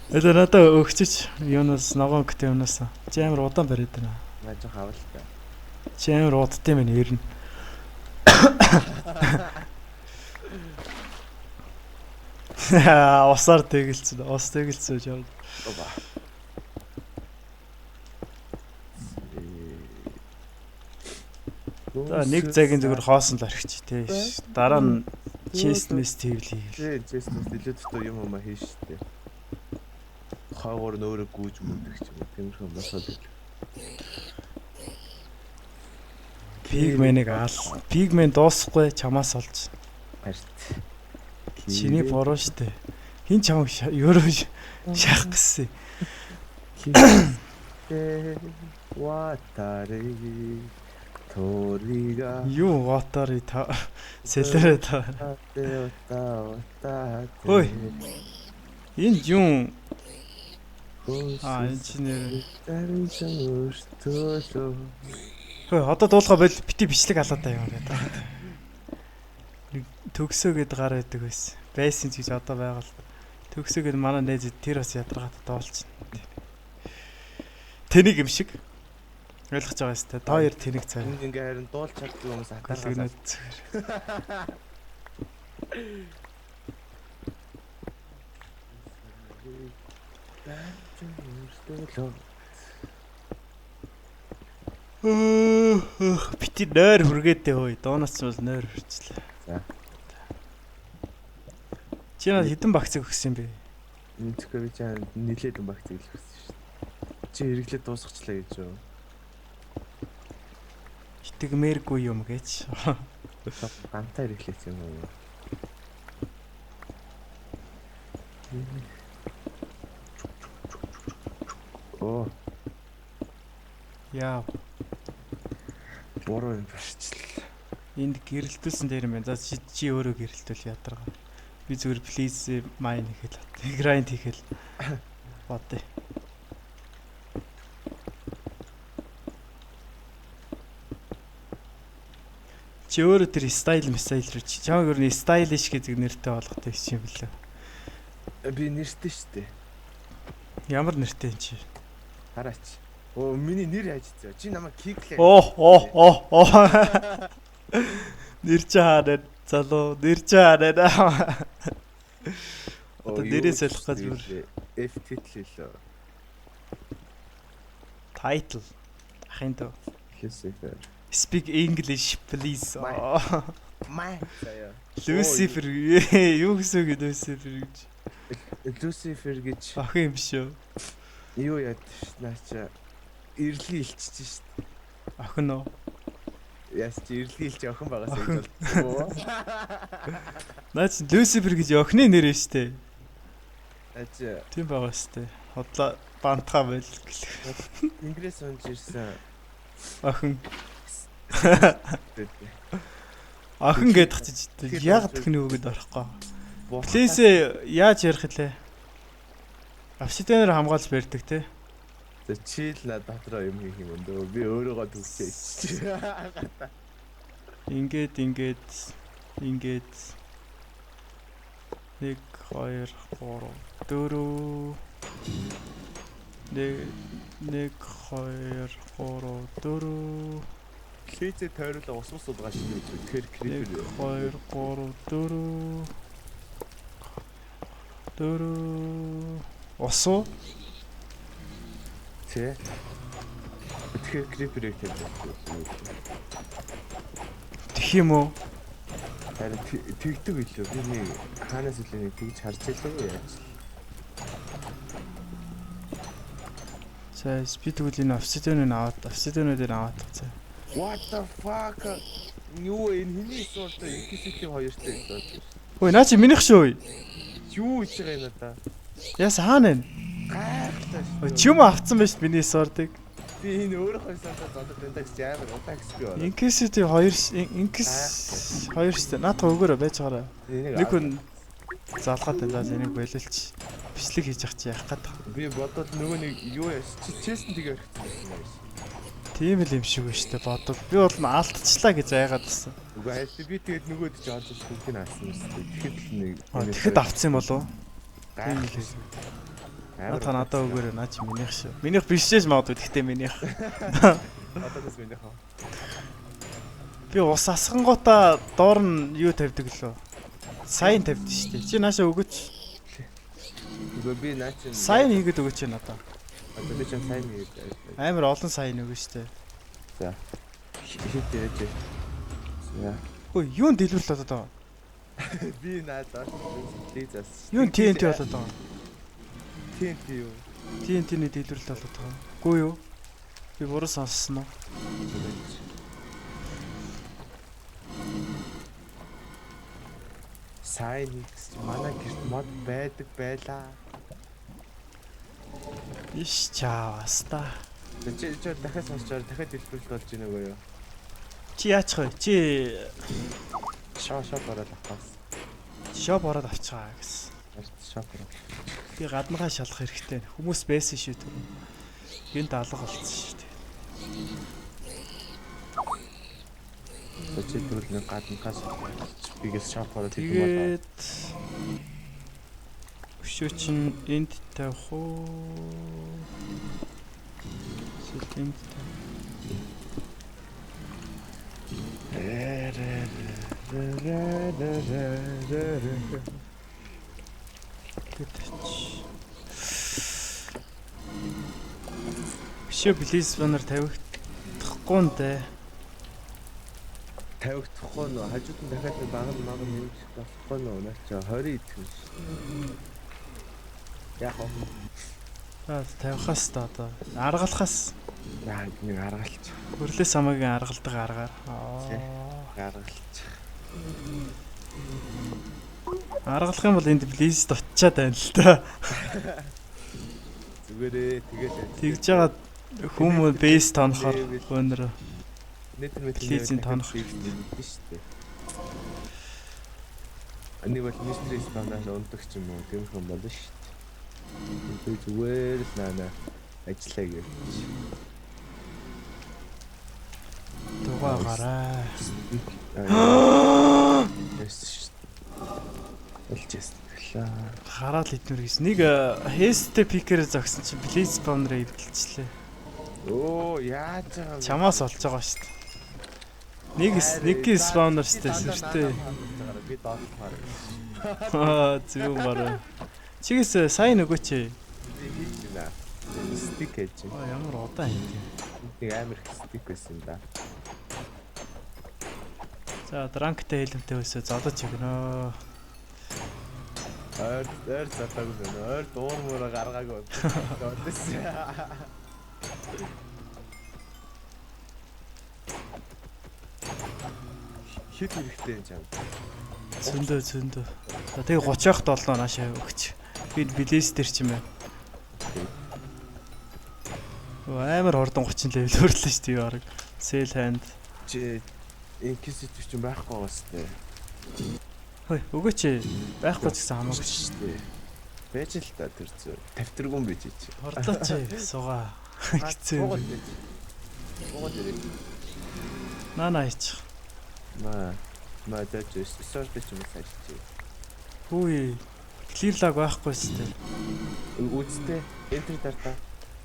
Это надад өгчөж юунаас ногоон өнгөтэй юунаас. Чи амар удаан бариад байна. Наа жоох авал та. Чи амар удтай юм ер нь. Усаар тэгэлцэн. Ус тэгэлцсэн гэж байна. Оба. За нэг цагийн зүгээр хоосон л орхич тий. Дараа нь chest mess тэвэл хийгээл. Тий, chest mess илүү дутуу юм юм хийн штэ. Хойгоор нь өөрөө гүйж мүдэх ч юм уу. Тиймэрхүү юм босоод ирлээ. Pigman-ыг аал. Pigman дуусахгүй чамаас олж. Харт. Чиний буруу штэ. Хин чамайг өөрөө шахах гэсэн. Ватари Торига Юу ватари та сэлэрэ та. Ой. Энэ юм аа энэ чи нэр. Хөөе одоо дуулгаа бол бити бичлэг алаадаа юм байна. Нэг төгсөөгээд гар байдаг байсан. Байсан ч гэж одоо байгаа л. Төгсөөгээд манай найз тэр бас ядаргаад дуулчихна. Тэнийг юм шиг. Ойлгож байгаа юм та. Та хоёр тэнэг цай. Энд ингээ харин дуулж чаддгүй хүмүүс Галгнаад атаархаа. зүгээр. Бити нойр хүргээдээ хөөе. Дуунаас ч бол нойр хүрчлээ. За. Чи надад хэдэн багцыг өгсөн юм бэ? Мэдхгүй би чаа нилээд юм багц ил өгсөн шүү дээ. Чи хэрэглээ дуусгачлаа гэж юу? Итгэмээргүй юм гэж. Гантаа хэрэглээсэн юм уу? Оо, Яа, буруу юм барьчлаа. энд гэрэлтүүлсэн дээр юм байна. За чи өөрөө гэрэлтүүл ядаргаа. Би зүгээр please mine хийхэл. Grind хийхэл. Бодъё. Чи өөрөө тэр style missile рүү чи чамайг өөр нь stylish гэдэг нэртэй болготой юм бэлээ. Би нэртэй шүү дээ. Ямар нэртэй юм чи? Хараач. Оо, миний нэр яаж зөө? Чи намайг киклээ. Оо оо оо оо. Нэр чи хаана? Залуу нэр чи хаана? Одоо нэрээ солих гэж бүр F title лөө. title ахын дөө. Lucifer. Speak English please. Май. Заяа. Lucifer юу гэсэн үг Lucifer гэж? Lucifer гэж Охин юм биш үү? юу яд ш наа чи эрэлгийн илчиж ш. Охин уу? Яс чи эрэлгийн илч охин байгаас гэж болдгоо. Наа чи Lucifer гэж охины нэр нь шүү дээ. Наа чи Тийм байгаа шүү дээ. Хотлоо бантгаа байл гэлээ. Ингрээс унж ирсэн. Охин. Охин гэдэг чи яг төхний үгэд орохгүй. Please яаж ярих лээ? Obsidian-аар хамгаалж барьдаг те. За чи л над дотроо юм хийх юм дөө. Би өөрөөгөө төгсөө иччих. Ингээд ингээд ингээд 1 2 3 4 1 1 2 3 4 Лизээ тойруулаа ус ус удгаа шиг гэж. Тэгэхээр 1 creeper. 2 3 4 4 ус уу? Тэ. Тэгэхээр creeper яг тавьдаг. Тэх юм уу? Харин тэгдэг үлээ. Би нэг хаанаас үлээ нэг тэгж харж байлаа яаж. За би тэгвэл энэ obsidian-ыг аваад obsidian-уудыг аваад за. What the fuck? Юу энэ хэний сууртай Inquisitive хоёртой юм. Ой наа чи минийх шүү. Юу хийж байгаа юм надаа? Яс хаана вэ? Гайхалтай Ой, шүү. Чи юм авцсан байж миний sword-ыг. Би энэ өөрийнхөө сууртаа зодод байна гэж амар удаа гэсэн би байна. Inquisitive 2 Inquis 2 шүү дээ. Наадах өгөөрэй байж байгаарай. Энийг Нэг хүн залгаад байна. За энийг болилч. Бичлэг хийж явах чи яах гээд байгаа. би бодвол нөгөө нэг юу яаш чи чэсэн тийг орхисон юм байна. Тийм л юм шиг байна шүү дээ. Бодвол би бол н алдчихлаа гэж айгаад байсан. Үгүй хайр би тэгээд нөгөөд чи олж бүгдийг нь алсан юм шүү дээ. Тэгэхэд л нэг Тэгэхэд авцсан юм болов уу? Тийм л гайхалтай. үү. Наадах надаа өгөөрэй. Наа чи минийх шүү. Минийх биш ч магадгүй. Гэхдээ минийх. Одоогоос минийх. Би ус асгангуудаа доор нь юу тавьдаг лөө? Сайн тавьдаг шүү дээ. Чи наашаа өгөөч. Үгүй би наа чинь Сайн хийгээд өгөөч надаа. Одоо би чинь сайн хийгээд. Амар олон сайн өгнө шүү дээ. За. Хит яаж. За. Хөөе, юун дэлбэрэл болоод байгаа? Би наа доош плиз ас. Юун TNT болоод байгаа? TNT юу? TNT-ний дэлбэрэл болоод байгаа. Үгүй юу? Би буруу сонссон уу? Сайн хийх манай гэрт мод байдаг байлаа. Иш чаавас та. Чи дахиад сонсчоор дахиад дэлбэрэл болж гинэ үгүй юу? Чи яачих вэ? Чи шоп ороод авахаас. Шоп ороод авчихаа гэсэн. Шоп ороод. Би гаднахаа шалах хэрэгтэй. Хүмүүс байсан шүү дээ. Гэнт алга болцсон шүү дээ. Чи тэгвэл нэг гаднахаас бигээс шоп ороод идэв болоо. Тэгээд өшөө чинь энд тавих уу? Эсвэл энд тавих. Өшөө плиз банер тавигдахгүй нь дээ. Тавигдахгүй нөө хажууд нь дахиад нэг баг маг юм шиг болохгүй нөө наа чи 20 идэх юм шиг. Яг уу. За тавихаас та одоо аргалахаас яа нэг аргалч. Хөрлөөс хамаагийн аргалдаг аргаар. Аргалч. Аргалах юм бол энд плиз дутчаад байна л та. Зүгээрээ тэгэл тэгж байгаа хүмүүс бейс тонохоор өнөр Плизийн тонох хэрэгтэй шүү дээ. Энийг бол мистери спанаас ундаг ч юм уу тийм хүн болно шүү дээ. Би зүгээр л наана ажиллаа гэж. Дугаа гараа. Олж ястлаа. Хараал идмэр гэсэн. Нэг хестэ пикер зогсон чинь плиз спавнераа эвдэлчлээ. Оо яаж байгаа юм? Чамаас олж байгаа шүү дээ. Нэг спавнер шүү дээ сүртэй. Би доотлохоор. Аа зөв гараа. Чигээс сайн өгөөч. Хийж байна. Стик хийж. Аа ямар удаан юм. Нэг амар их стик байсан да. За дранктай хэлэмтэй өсөө зодож өгнө. Ойр ойр зодоогүй юм. Ойр дуур муураа гаргаагүй. Зодсон. Хэд хэрэгтэй юм чам? Зөндөө зөндөө. За тэгээ 30-ах 7 наашаа өгч. Би блэс дээр ч юм байна. Амар хурдан 30 левел хөрлөө шүү дээ бараг. Sell hand. Чи инквизитор ч юм байхгүй байгаа шүү дээ. Хөөе, өгөөч. Байхгүй ч гэсэн хамаагүй шүү дээ. Байж л та тэр зөө. Тавтаргүн байж чи. Хордлооч суугаа. Хэцүү. Суугаад ирээ. Наа наа хийчих. Маа. Маа дэж сорт ч юм уу сайжч. Хөөе. Clear lag байхгүй шүү дээ. Үсттэй энтер дартаа.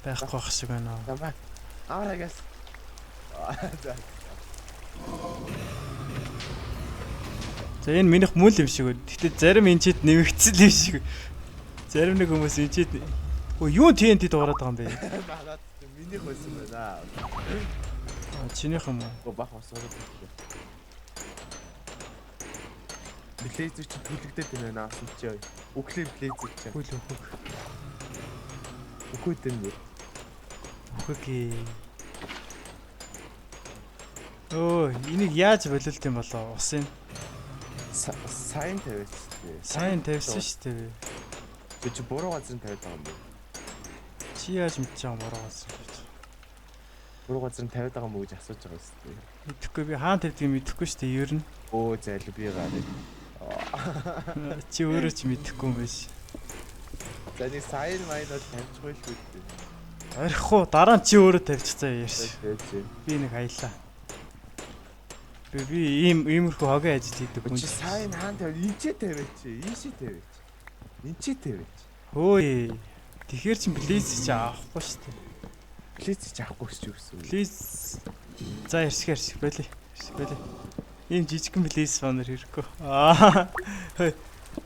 Байхгүй байх шиг байна. Замаа. Аврагаас. За. За энэ минийх мөн л юм шиг байна. Гэтэ зарим энчид нэмэгдсэн л юм шиг. Зарим нэг хүмүүс энчид Өө юу TNT дуурайд байгаа юм бэ? Манад минийх байсан байна. Аа чинийх юм уу? Бах усаараа тавьчих. Блэйзер чи түлэгдээд байна аасан чи. Үхлээ блэйзер чи. Үл үхэг. Үхээд байна. Үхэг. Өө энийг яаж болилт юм болоо усын? Сайн тавиач дээ. Сайн тавьсан шүү дээ. Би чи буруу газар тавиад байгаа юм бэ? Чи яаж мэдж байгаа юм буруу газар гэж? Буруу газар тавиад байгаа юм уу гэж асууж байгаа юм шүү дээ. Мэдэхгүй би хаан тавьдгийг мэдэхгүй шүү дээ ер нь. Өө зайлуу би гарыг. Чи өөрөө ч мэдэхгүй юм биш. За нэг сайн майн бол тавьчихгүй л үү. Орхихгүй дараа нь чи өөрөө тавьчих заа ярьш. Би нэг аялаа. Би иймэрхүү хогийн ажил хийдэг хүн. Чи сайн хаан тавь, энчээ тавиач, ийшээ тавиач. Энчээ тавиач. Хөөе. Тэгэхээр чин плиз чи авахгүй шүү дээ. Плиз чи авахгүй ч юу гэсэн үг. Плиз. За ярьсх ярьсх болий. Бэлээ. Ийм жижигхэн blaze spawner хэрэггүй. Аа.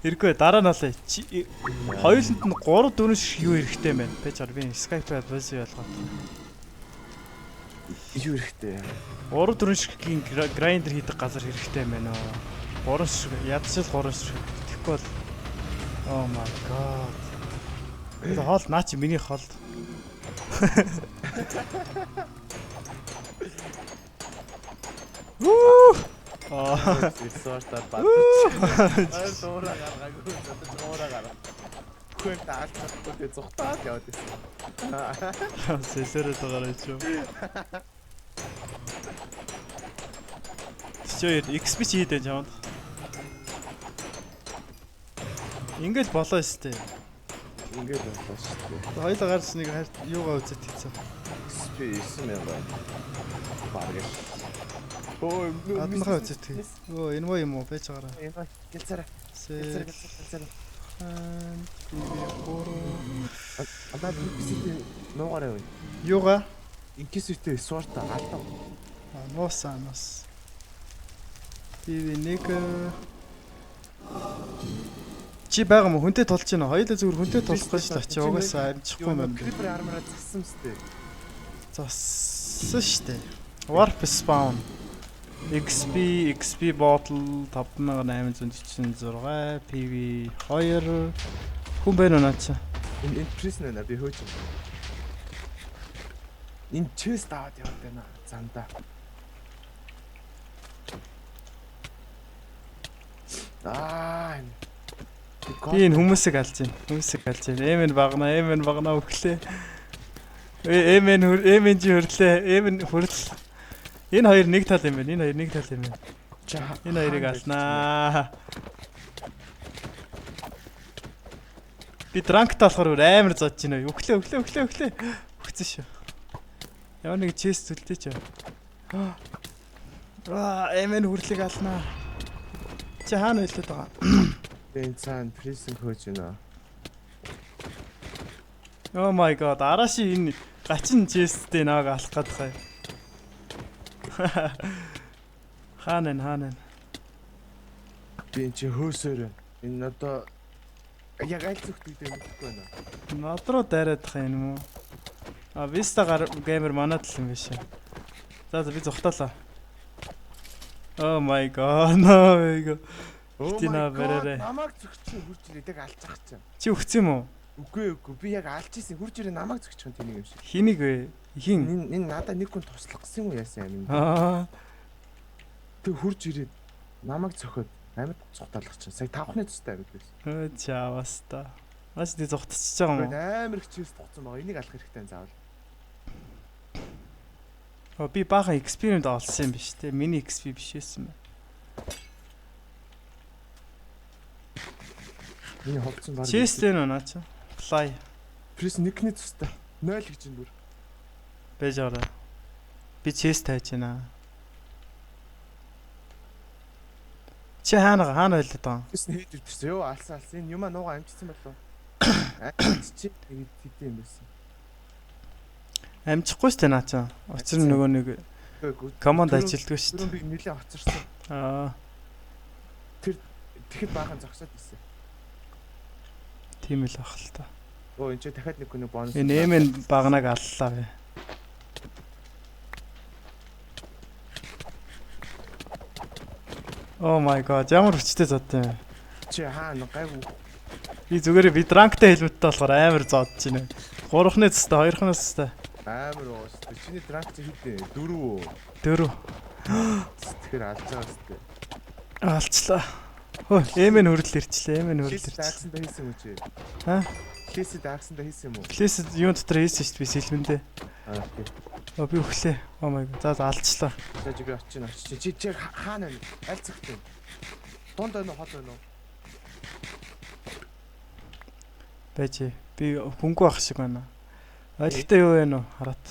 Хэрэггүй дараа нь олъё. Хоёуланд нь 3 4 шиг юу хэрэгтэй юм байна. Пэж ар би Skype-аар busy болгоод. Юу хэрэгтэй? 3 4 шигийн grinder хийдэг газар хэрэгтэй юм байна оо. 3 шиг ядчил 3 шиг. Тэгэхгүй бол Oh my god. Это хоол наа чи миний хоол. Уу! Аа, Ресортаар бадчих. Ай дуурай гаргаагүй. Задаж уураа гараа. Хүн таалж чадахгүй тэгээ зүхтаад яваад байсан. Сэлэрээд байгаа юм чи. Чи XP чи хийдэ чамд. Ингээл болоо өстэй. Ингээд боллоо шүү дээ. Хоёлаа гарч нэг хайр юугаа үзэж хийцэн. XP 9000 байна. Бараг л. Өө Гаднахаа үзэж хий. Өө энэ мó юм уу байж байгаараа. Энэ гэлцээрэ. Гэлцээрэ гэлцээрэ. Би 3 Одоо PC-тэй нуугаарай вэ? Юугаа? Инкисүтэй суурта алдав. Нуусан нуус. Би нэг чи байгаа юм хүнтэй тулж байна. Хоёулаа зүгээр хүнтэй тулах гэж л очив. Угаасаа амжихгүй юм байна. Creeper armor-аа зассан мэт. Зассан штэ. Warp spawn. XP XP bottle 5846 PV 2 хүн байна уу наа чи? Энэ prison байна би хөөж. Энэ chest аваад яваад байна зандаа. Аа. Би энэ хүмүүсийг алж байна. Хүмүүсийг алж байна. Эмэн багна, эмэн багна өглөө. Эмэн эмэн чи хөрлөө. Эмэн хөрл. Энэ хоёр нэг тал юм байна. Энэ хоёр нэг тал юм байна. Энэ хоёрыг алнаа. Би дранктай болохоор өөр амар зодж байна. Өглөө өглөө өглөө өглөө. Өгцөн шүү. Ямар нэг чест зүлдээч. Аа, эмэн хөрлийг алнаа. Чи хаана байлдаад байгаа? Би энэ цаана prison хөөж байна. Oh my god, араши энэ гачин честтэй нааг алах гээд байгаа юм. Хаана энэ хаана энэ? Би энэ чи хөөсөөр байна. Энэ одоо яг аль зүгт гэдэг мэдэхгүй байна. Над руу дайраад байгаа юм уу? А Vista геймер манад л юм биш. За за би зогтоолаа. Oh my god. No my god. Битина бараарай. Намайг зөгчих хурж ирээд яг алж ах чинь. Чи өгсөн юм уу? Үгүй үгүй би яг алж исэн хурж ирээ намайг зөгчих юм тэнийг юм шиг. Хэнийг вэ? Хин? Энэ надаа нэг хүн туслах гэсэн юм уу яасан юм. Аа. Тэг хурж ирээд намайг цохиод амьд цухтаалах чинь. Сая тавхны тустай амьд байсан. Өө чавас та. Маш тий зогтчихж байгаа юм уу? Амар их чивс тугцсан байгаа. Энийг алах хэрэгтэй заавал. Оо би баахан эксперимент олсон юм биш те. Миний XP биш байсан байна. Миний холцсон баг. Chest энэ наа чи. Fly. Пресс нэгний тустай. 0 гэж энэ бүр. Бэж ороо. Би chest хайж байна. Чи хаана хаана байлдаад байгаа юм? Пресс хэд өвдөрсөн. Йоо алсан алсан. Энэ юмаа нуугаа амжицсан болов. Амжич нэг хэдэн юм байсан. Амжихгүй шүү дээ наа чи. Учир нь нөгөө нэг команд ажилдгүй шүү дээ. Би нэлээд хоцорсон. Аа. Тэр тэгэхэд баахан зогсоод ирсэн. Тийм л ах л та. Өө энэ чи дахиад нэг хүн бонус. Энэ эмэн багнаг аллаа бэ. Oh my god, ямар хүчтэй зодсон юм бэ? Чи хаана гайгүй. Би зүгээрээ би дранктай хэлмэттэй болохоор амар зодж байна. Гурвхны цэстэй, хоёрхны цэстэй. Амар уу шүү дээ. Чиний дранк чи хэд вэ? 4 үү? 4. Тэгэхээр алж байгаа шүү дээ. Алчлаа. Хөө, эмэн хүрэл ирчлээ, эмэн хүрэл ирчлээ. Даагсандаа хийсэн үү чи? Аа? Плесид даагсандаа хийсэн юм уу? Плесид юун дотор хийсэн шүү дээ би сэлмэндээ. Аа окей. Оо би өглөө. Oh my god. За за алчлаа. За чи би очиж очиж. Чи чи хаана вэ? Аль цагт вэ? Дунд байна уу, хол байна уу? Байж. Би хөнгөө ах шиг байна. Ойлтой юу вэ нөө? Хараат.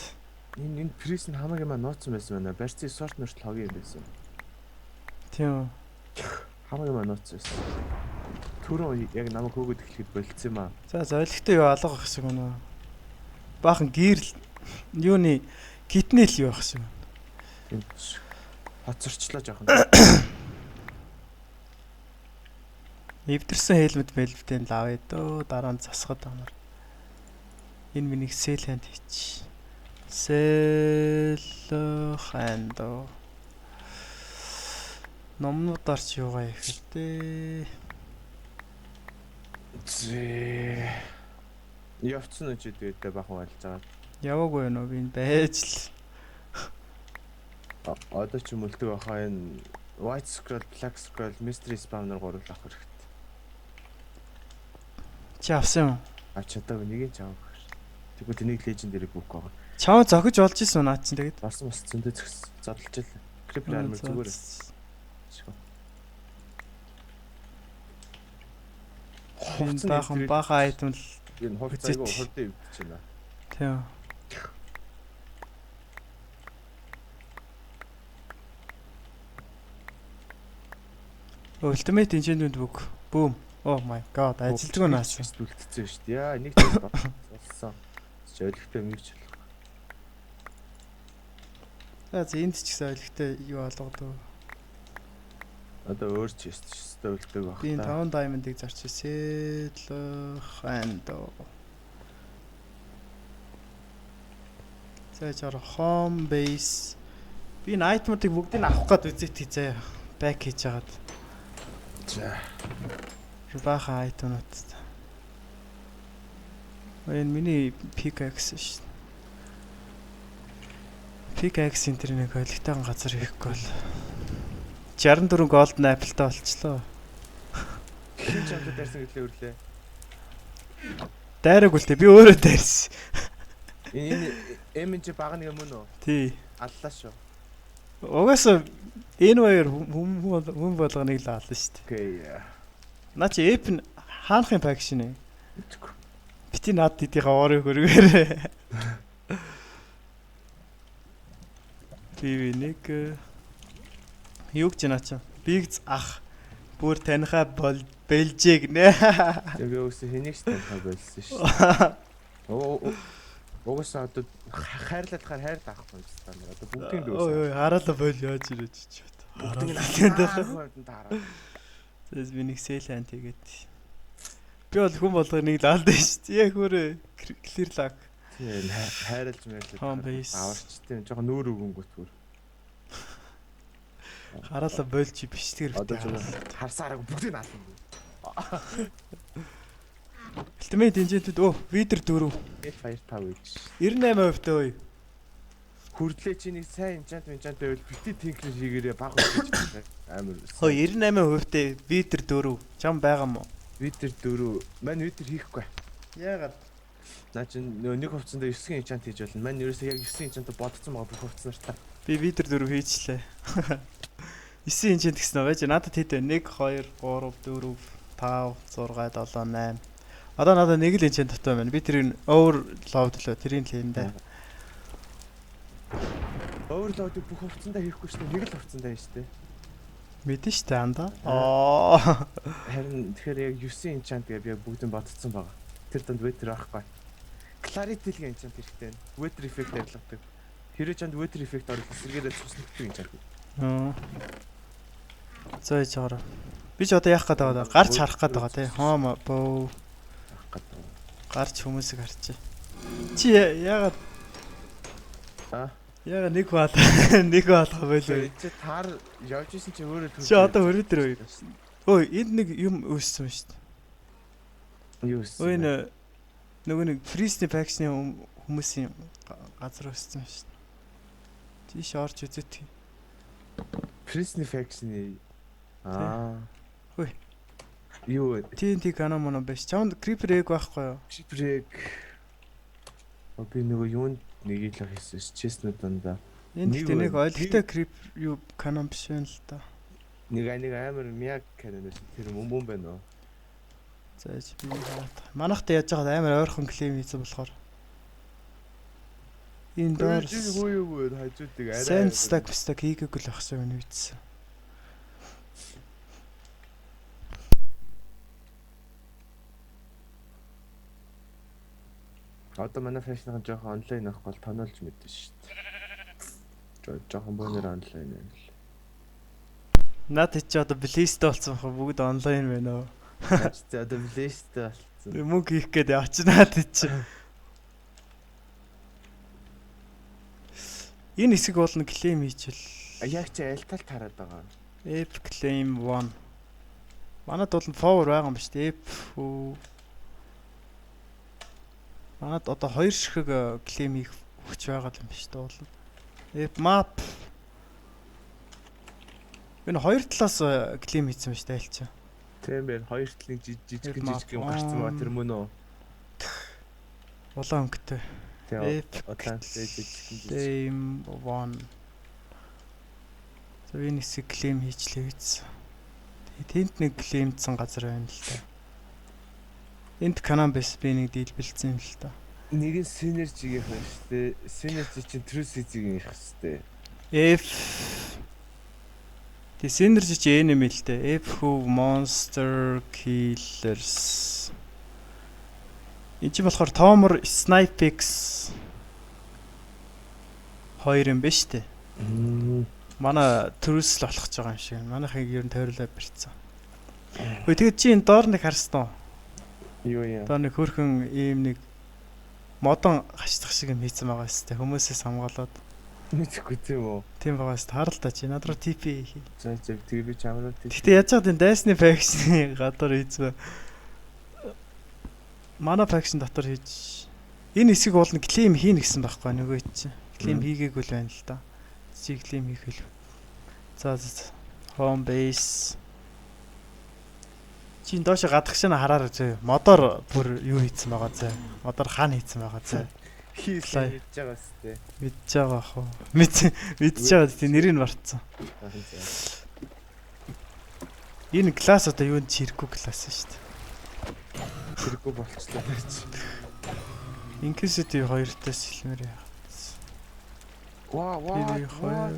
Энэ пресс нь хамаг юм нууцсан байсан байна. Барьцын сорт мөртөл хогийн юм байсан. Тийм үү. Хамаг юм нууцсан байсан. Түрүүн яг намайг хөөгд эхлэхэд болцсон юм аа. За за ойлтой юу алга ах шиг байна. Баахан гэрэл юуны китний л юу ах шиг. Энэ Хоцорчлоо жоохон. Эвдэрсэн helmet мэлвтэн л авъя дөө. Дараа нь засахад амар. Энэ миний sell hand хийч. Sell hand. Номнуудаар ч юугаа их л дээ. Зээ. Явцсан уу чи тэгээд бахан байлж байгаа. Яваагүй юу би энэ байж л. Одоо ч мөлтөг баха энэ White Scroll, Black Scroll, Mystery Spawner гурав л авах хэрэгтэй. Чи авсан юм уу? Авч чадаагүй нэг нь ч аваагүй. Тэгвэл нэг Legendary book байгаа. Чам зохиж болж исэн үү наад чинь тэгээд? Болсон бас зөндөө зөкс задлж л. Creeper armor зүгээр. Энэ баахан баахан item л энэ хувц айгу хурдан эвдэж байна. Тийм. Ultimate Enchantment book. Boom. Oh my god, ажилтгүй наас. Үлдсэн шүү дээ. Яа, нэг ч болсон. Чи ойлгохтой юм юу ч болох. За энд ч гэсэн ойлгохтой юу олгодог. Одоо өөр ч өстэй үлдэг баг. Би 5 diamond-ыг зарч ирсэн. And за жаар home base. Би энэ item-уудыг бүгдийг авах гээд үзээт заяа. Back хийж хагаад. За. Баахан item-ууд. Энэ миний pickaxe шүү. Pickaxe энэ тэр нэг ойлгохтойгон газар хийхгүй бол 64 golden apple-тай болчлоо. Хин ч амтад дайрсан гэлээ өрлөө. Дайраагүй л дээ. Би өөрөө дайрсан. Энэ эм чи баг нэг юм уу? Тий. Аллаа шүү. Угаасаа энэ хоёр хүн болгоныг л ална шүү дээ. Окей. Наа чи эп нь хаанахын faction ээ? Бити над дидийнхаа орыг хөргөөрэй. Би нэг юу гэж наа чи? Бигз ах бүр танихаа бол бэлжээ гинэ. Би өсө хэнийг ч танихаа болсон шүү. Угаасаа одоо хайрлахаар хайр даахгүй юм байна. Одоо бүгдийг л өсөө. Ой хараалаа бол яаж ирэж чи. Бүгдийг нь хараа. Тэгээс би нэг sell hand хийгээд. Би бол хүн болгоо нэг л алдсан шүү дээ. Яг өөрөө clear luck. Тийм хайрлаж мэрлээ. Аварч тийм жоохон нүүр өгөнгөт бүр. Хараалаа болж бичлэгээр битээ. Харсаараа бүгдийг нь ална. Ultimate Enchantment өө Wither 4. Fire 5 гэж. 98% таа ой. Хүрдлээ чи нэг сайн enchant байвал бити tinker хийгээрээ баг гэж амар. Хөө 98% таа Wither 4. Чам байгаа мó? Wither 4. Мань Wither хийхгүй. Яагаад? Наа чи нэг хувцсанд 9 enchant хийж болно. Мань ерөөсөө яг 9 enchant бодсон байгаа бүх хувцснартаа. Би Wither 4 хийчлээ. 9 enchant гэсэн байж надад хэд вэ? 1 2 3 4 5 6 7 8. Одоо надад нэг л enchant дутуу байна. Би тэрийг overload лөө тэрийг л хийн дээ. Overload-ыг бүх хувцсандаа хийхгүй шүү дээ. Нэг л хувцсандаа хийн шүү дээ. Мэдэн шүү дээ андаа. Аа. Харин тэгэхээр яг 9 enchant гэж би бүгдийг бодцсон байгаа. Тэр дунд weather байхгүй. Clarity л enchant хэрэгтэй байна. Weather effect арилгадаг. Хэрэг чанд weather effect оруулах эсэргээрээ цуснагддаг enchant. Аа. За яж хараа. Би ч одоо яах гээд байгаа даа. Гарч харах гээд байгаа тий. Home bow. Гарч хүмүүсийг харчих. Чи яагаад аа яагаад нэг баал нэг баалах байлоо. Чи таар явж исэн чи өөрөө чи одоо хөрөө дээр үе. Өө энд нэг юм үүссэн шүү дээ. Юу үүссэн? Өө энэ нөгөө нэг Freeze faction-ы хүмүүсийн газар үүссэн шүү дээ. Тийш орж үзээт. Freeze faction-ы аа. Хөөе. Юу вэ? TNT канон моно биш. Чамд Creeper egg байхгүй юу? Creeper egg. Би нөгөө юунд нэг л хийсэн ш. Chestnut дандаа. Энэ гэхдээ нэг ойлгохтой Creeper юу канон биш юм л та. Нэг амар мяг канон байсан. Тэр мөн байна уу? За яж би хараад. Манайхтай яаж байгаад амар ойрхон клейм хийсэн болохоор. Энэ доор юу хажуудыг арай. Sand stack stack хийгээгүй л ахсан юм нэгдсэн. Одоо манай фэшнийхэн жоохон онлайн авах бол тоноолж мэдэн шүү дээ. Жоохон бөөнөр онлайн байна л. Наад чи одоо Blaze-тэй болсон баха, бүгд онлайн байна уу? За, одоо Blaze-тэй болсон. Мөнгө хийх гээд явчих наад чи. Энэ хэсэг бол нь claim хийчихэл. Яг чи аль талд хараад байгаа? F claim 1. Манад бол forward байгаа юм ба шүү дээ. F Манад одоо хоёр ширхэг claim хийх хүч байгаа юм биш үү бол. F map. Энэ хоёр талаас claim хийсэн ба шүү дээ аль чи. Тийм байна. Хоёр талын жижигхэн жижиг юм гарцсан байгаа, тэр мөн үү? Улаан өнгөтэй. Тийм. F Улаан жижигхэн жижиг. Claim 1. За, энэ хэсэг claim хийчлээ гэж. Тэнд нэг claim-дсан газар байна л та. Энд Canaan base би нэг дийлбэлцсэн юм л та. Нэг нь Synergy-гийн байна шүү дээ. Synergy чинь True Season-ийн их шүү дээ. F. Тэ, Synergy чи enemy л дээ. F who monster killers. Энд чи болохоор Tomor Snipex хоёр юм байна шүү дээ. Манай төрөөс л болох гэж байгаа юм шиг. Манайхыг ер нь тойруулаад барьцсан. Өө, тэгээд чи энэ доор нэг харсан уу? Юу юм? Доор нэг хөрхөн ийм нэг модон хашдах шиг юм хийцэн байгаа сте. Хүмүүсээс хамгаалаад. Мэдхгүй, тийм үү? Тийм байгаа сте. Харал та, чи над руу TP хий. За, тэгээ би чамруу тийм. Гэтэ яаж чад энэ дайсны faction-ы гадуур хийцэн. Манай faction дотор хийж энэ хэсэг бол нь claim хийнэ гэсэн байхгүй нөгөө чи. Claim хийгээгүй л байна л да. Чи claim хийх хэл. За. Home base. Чи энэ доош гадагш нь хараарай зөө. Модоор бүр юу хийцэн байгаа зөө. Модоор хаана хийцэн байгаа зөө. Хийлээ мэдж байгаа сте. Мэдж байгаа ах уу. Мэдж байгаа, тийм, нэрийг нь бартсан. Энэ класс одоо юунд ч хэрэггүй класс шүү дээ. Хэрэггүй болчихлоо байж. Inquisitive 2-таас хэлмээр яа. Ваа ваа. Тэр хоёр.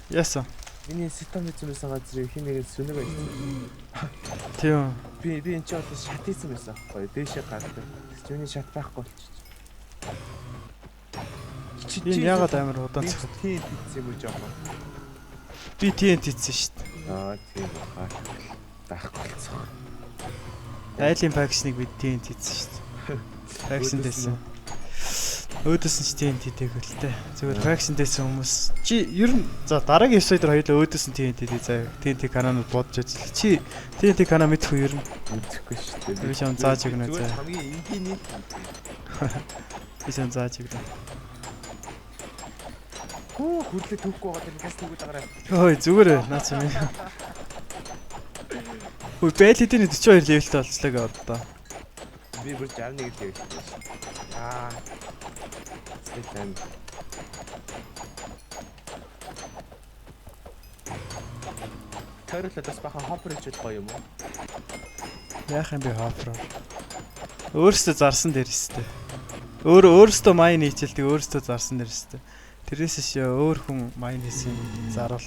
Яасан? Миний ситом хийсэн байсан газрыг хин нэгэн сүнэг байсан. Тийм. Би энэ чи одоо шат хийсэн байсан аахгүй. Дээшээ гардаг. Тэгс чи миний шат байхгүй болчих. Чи Энэ ягаад амар удаан цохид. Тийм хийсэн юм уу жоохон? Би TNT хийсэн шүү дээ. Аа, тийм баха. Байхгүй болцсон. Айлын faction-ыг бид TNT хийсэн шүү дээ. Faction дэсэн. Өөдөөс нь ч TNT дээгэл л дээ. Зүгээр faction дэсэн хүмүүс чи ер нь, за, дараагийн episode дээр хоёулаа өөдөөс нь TNT дээ заяа. TNT каналууд бодож ажиллаа. Чи TNT канал мэдэх үү ер нь? Мэдэхгүй шүү дээ. Би чам зааж өгнө Зүгээр заяа. хамгийн энгийн. Би чам зааж өгнө. Хүү, хүрлээ түүхгүй байгаа даа, газ түүгээд агараа. Хөөе, зүгээр ээ, наа чи минь. Хөөе, Бэлидийн 42 level-тэй болцлоо гэ одоо. Би бүр 61 level тэй шүү. Аа. Сэтгэл. Тойруулаад бас бахан hopper хийчихвэл гоё юм уу? Яах юм бэ hopper? Өөрөөсөө зарсан дээр өстэй. Өөр өөрөөсөө mine хийчихэл, өөрөөсөө зарсан дээр өстэй. Тэрээс ш өөр хүн mine хийсэн зарвал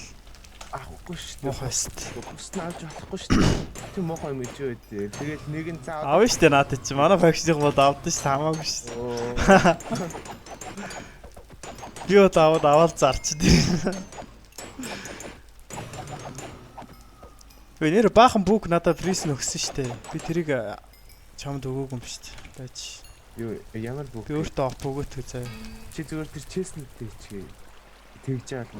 Авахгүй шүү дээ. муухай өст. Бус нь авч болохгүй шүү дээ. Тийм муухай юм иж үү дээ. Тэгэл нэг нь заавал Авна штэ наадад чи. Манай faction-ийн бол авдсан шүү, хамаагүй шүү. Би бол аваад аваад зарч дээ. Өө, нэр баахан book надад prison өгсөн штэ. Би тэрийг чамд өгөөгүй юм штэ. Байж. Юу, ямар book? Би өөртөө op өгөөтгөө заяа. Чи зүгээр тэр chest-нүүдтэй хийчихье. Тэгж яал.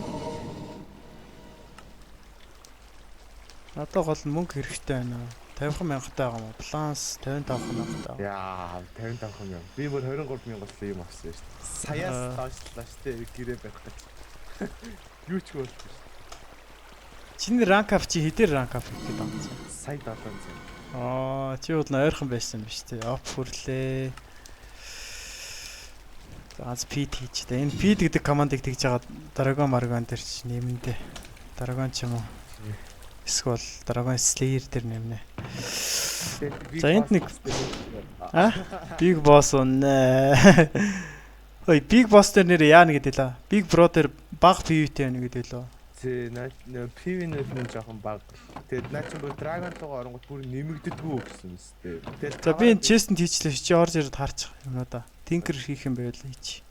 Надад гол нь мөнгө хэрэгтэй байна. 50 мянгатай байгаа юм уу? Баланс 55 мянгатай. Яа, 55 мянга. Би бүр 23 мянга болсон юм авсан шүү дээ. Саяас доошлоо шүү дээ, гэрээ барих гэж. Юу ч болчих шүү. Чиний rank up, чи хэдээр rank up хийх гээд байгаа юм чи? Сая 700. Аа, чи бол ойрхон байсан юм биш үү? Op хүрлээ. За, ганц feed хийж та. Энэ feed гэдэг командыг тэгж байгаа Dragon Margon дээр чи нэмэндэ. Dragon ч юм уу. Эсвэл Dragon Slayer дээр нэмнэ. За, энд нэг- А? Big Boss унэ. Ой, Big Boss дээр нэр яана гэдэг лээ. Big Brother баг PV-тэй байна гэдэг лөө. Зэ, наа PV-нүүд нь жоохон бага. Тэгээд наа чи бүр Dragon руугаа оронгот бүр нэмэгддэггүй гэсэн юм сте. Тэгээд За, би энэ chest-энд хийчлээ. Чи орж ирээд харчих юмнуудаа. Tinker хийх юм байвал хийч.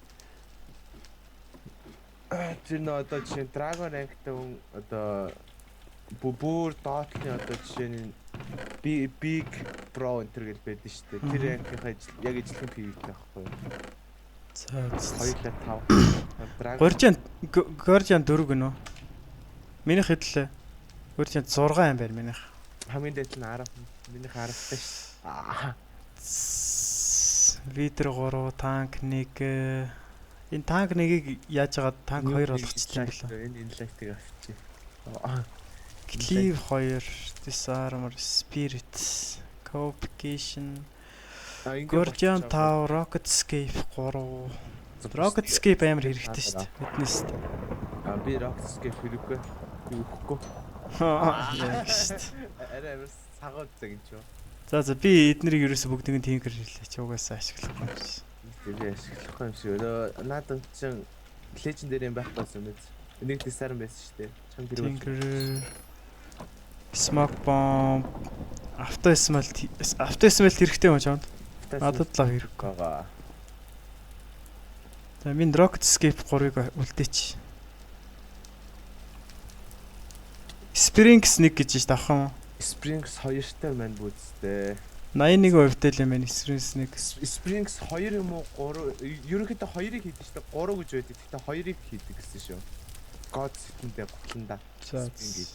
Тэр нөө одоо жишээ нь Dragon rank-тай хүн одоо Бүр доотлын одоо жишээ нь би big bro энэ төр гэл байдэн шүү дээ. Тэр rank ийнхаа яг ижлэхэн PV-тэй байхгүй юу? За. Хоёулаа 5. Guardian Guardian 4 гэнэ үү? Минийх хэдлээ. Guardian 6 юм байна минийх. Хамгийн дээд нь 10. Минийх 10-тай шүү. Аа. Wither 3, танк 1. Энэ танк 1-ийг яаж яагаад танк 2 болгочихлоо юм бэлээ. Энэ enlight-ыг авчи. Аа. Cleave 2, Disarmor, Spirit, Complication, Guardian 5, Rocket Escape 3. Rocket Escape амар хэрэгтэй шүү дээ. Биднээс. Аа, би Rocket Escape хэрэггүй. Би өгөхгүй. Яг шүү дээ. Арай амар сагууд цаг юм чи. За, би эднэрийг ерөөсө бүгдийг нь tinker хэлээ чи угаасаа ашиглахгүй юм шиг. Би ашиглахгүй юм шиг. Өө наадам чин Legendary юм байхгүйсэн юм биз. Нэг disarm байсан шүү дээ. Чам тэр Tinker, Smoke bomb, auto smelt, auto smelt хэрэгтэй юм чамд. Надад л хэрэггүй. байгаа. За, минь Rocket Escape 3-ыг үлдээч. Springs 1 гэж ш давах юм уу? Springs 2-тай маань бүүцтэй. 81% тэй л юм байна Springs 1. Springs 2 юм уу 3, ерөнхийдөө 2-ыг хийдэг шүү дээ. 3 гэж байдаг. Гэхдээ 2-ыг хийдэг гэсэн шүү. God set-эндээ гутланда. За. Spring.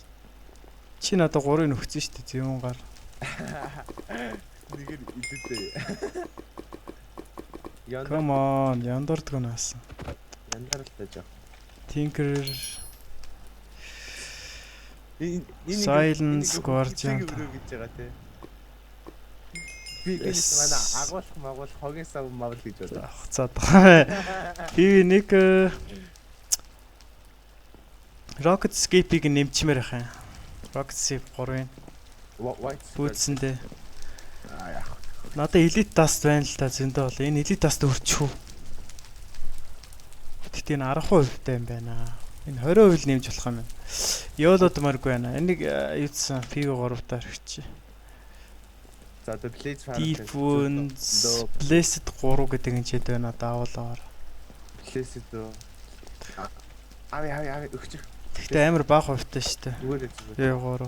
Чи надад 3-ыг нөхцөн шүү дээ зүүн гар. Нэгээр илүүтэй. Ян Come on, яндордгоо наасан. яндаралтай жоох. Tinker Энэ Silence Guardian өрөө гэж байгаа тий. Би Yes. манай агуулах магуулах хогийн сав мавл гэж бодлоо. авах байгаа. Би нэг Rocket Escape-ийг нэмчмээр байх юм. Rocket Escape 3-ын White бүүцэндээ. Аа, яах. Надад Elite Dust байна л та зөндөө бол. Энэ Elite Dust өрчих үү? Гэхдээ энэ 10% тай юм байна. Энэ 20% л нэмж болох юм байна. Йолод маргүй байна. Энийг юудсан PV3 таар өгч. За, одоо Blaze Farm Deep Wounds Blessed 3 гэдэг энэ чид байна даавуулаар. Blaze дөө. Ави ави ави өгч. Гэхдээ амар бага хувьтай шүү дээ. Зүгээр л зүгээр.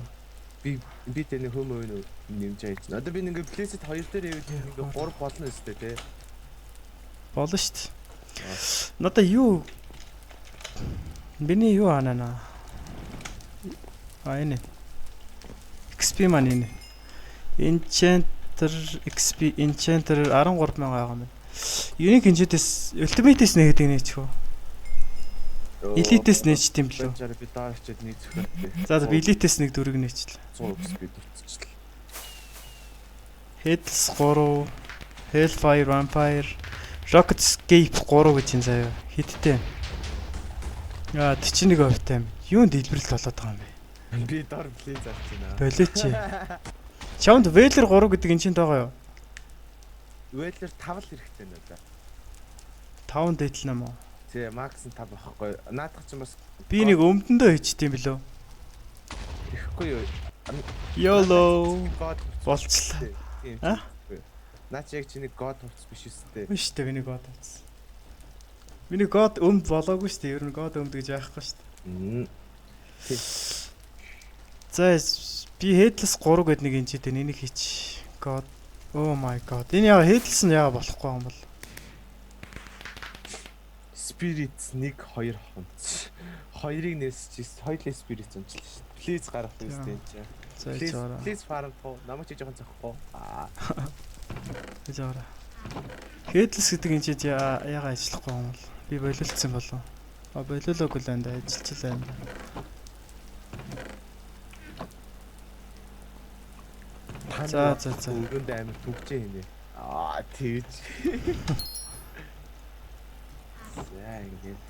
PV3. Би тэний хөм өвн нэмж хайж. Одоо би ингээ Blazed 2 дээр ивэл ингээ 3 болно өстэй тий. Болно шүү дээ. Надаа юу Миний юу анана? А, энэ. XP маань энэ. Enchanter XP Enchanter 13,000 байгаа юм байна. Unique Enchant-ээс Ultimate-ээс нэгэдэг нээчих үү? Elite-ээс нээчт юм билүү? Бачаар би доор очиод нэг зөвхөн. За, би Elite-ээс нэг дөрөг нээчлээ. 100 XP дутчихлаа. Headless 3, Hellfire Vampire, Rocket Escape 3 гэж энэ заяа. Хиттэй. Яа, 41% тай юм. Юунд дэлбэрэлт болоод байгаа юм бэ? Би доор Blaze авч байна. Болооч. Чамд Veiler 3 гэдэг энэ чинь байгаа юу? Вэлэр 5 л хэрэгтэй надаа. 5 дээдл юм уу? Тий, max нь 5 байхгүй. Наадах чинь бас Би нэг өмдөндөө хийчихдээ юм билүү? ихгүй юу? YOLO God болцлоо. Тийм. А? Наа чи яг чиний God хувцас биш үстэй. Үгүй шүү дээ, миний God хувцас. Миний God өмд болоогүй шүү дээ. Ер нь God өмд гэж яахгүй шүү дээ. За, би Headless 3 гэдэг нэг энэ чинь энийг хийч. God. Oh my god. Энэ яа Headless нь яа болохгүй юм бол? Spirits 1 2 хонц. Хоёрыг нээсч хоёулаа Spirits унчлаа шүү дээ. Please гарах үстэй энэ чинь. За, Please жаараа. please farm туу. Намайг чи жоохон зохихгүй. Аа. Жаараа. Headless гэдэг энэ чинь яага ажиллахгүй юм бол? Би болиулсан болов. А, болиулаагүй л энэ ажиллаж л байна. Та За. Өрөөнд амар түгжээ хинэ. Аа, тэгж. За, ингээд.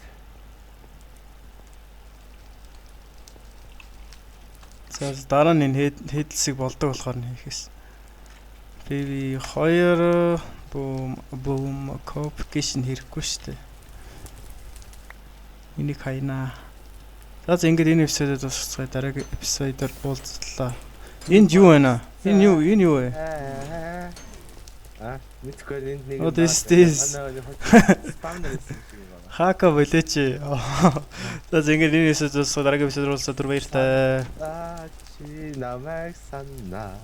За, дараа нь энэ Headless-ыг болдог болохоор нь хийхээс. PV 2 boom boom complication хэрэггүй шүү дээ. Энийг хайнаа. За, ингээд энэ эпизодод дуусгацгаая. Дараагийн эпизодоор уулзлаа. Энд юу байна? Энэ юу? Энэ юу вэ? Аа, мэдгүй энд нэг What is this? Spawner гэсэн юм байна. Хака болээч. За ингээд энэ эпизод дуусах, дараагийн эпизод уулзах түр баяртай. Аа, чи намайг санаа.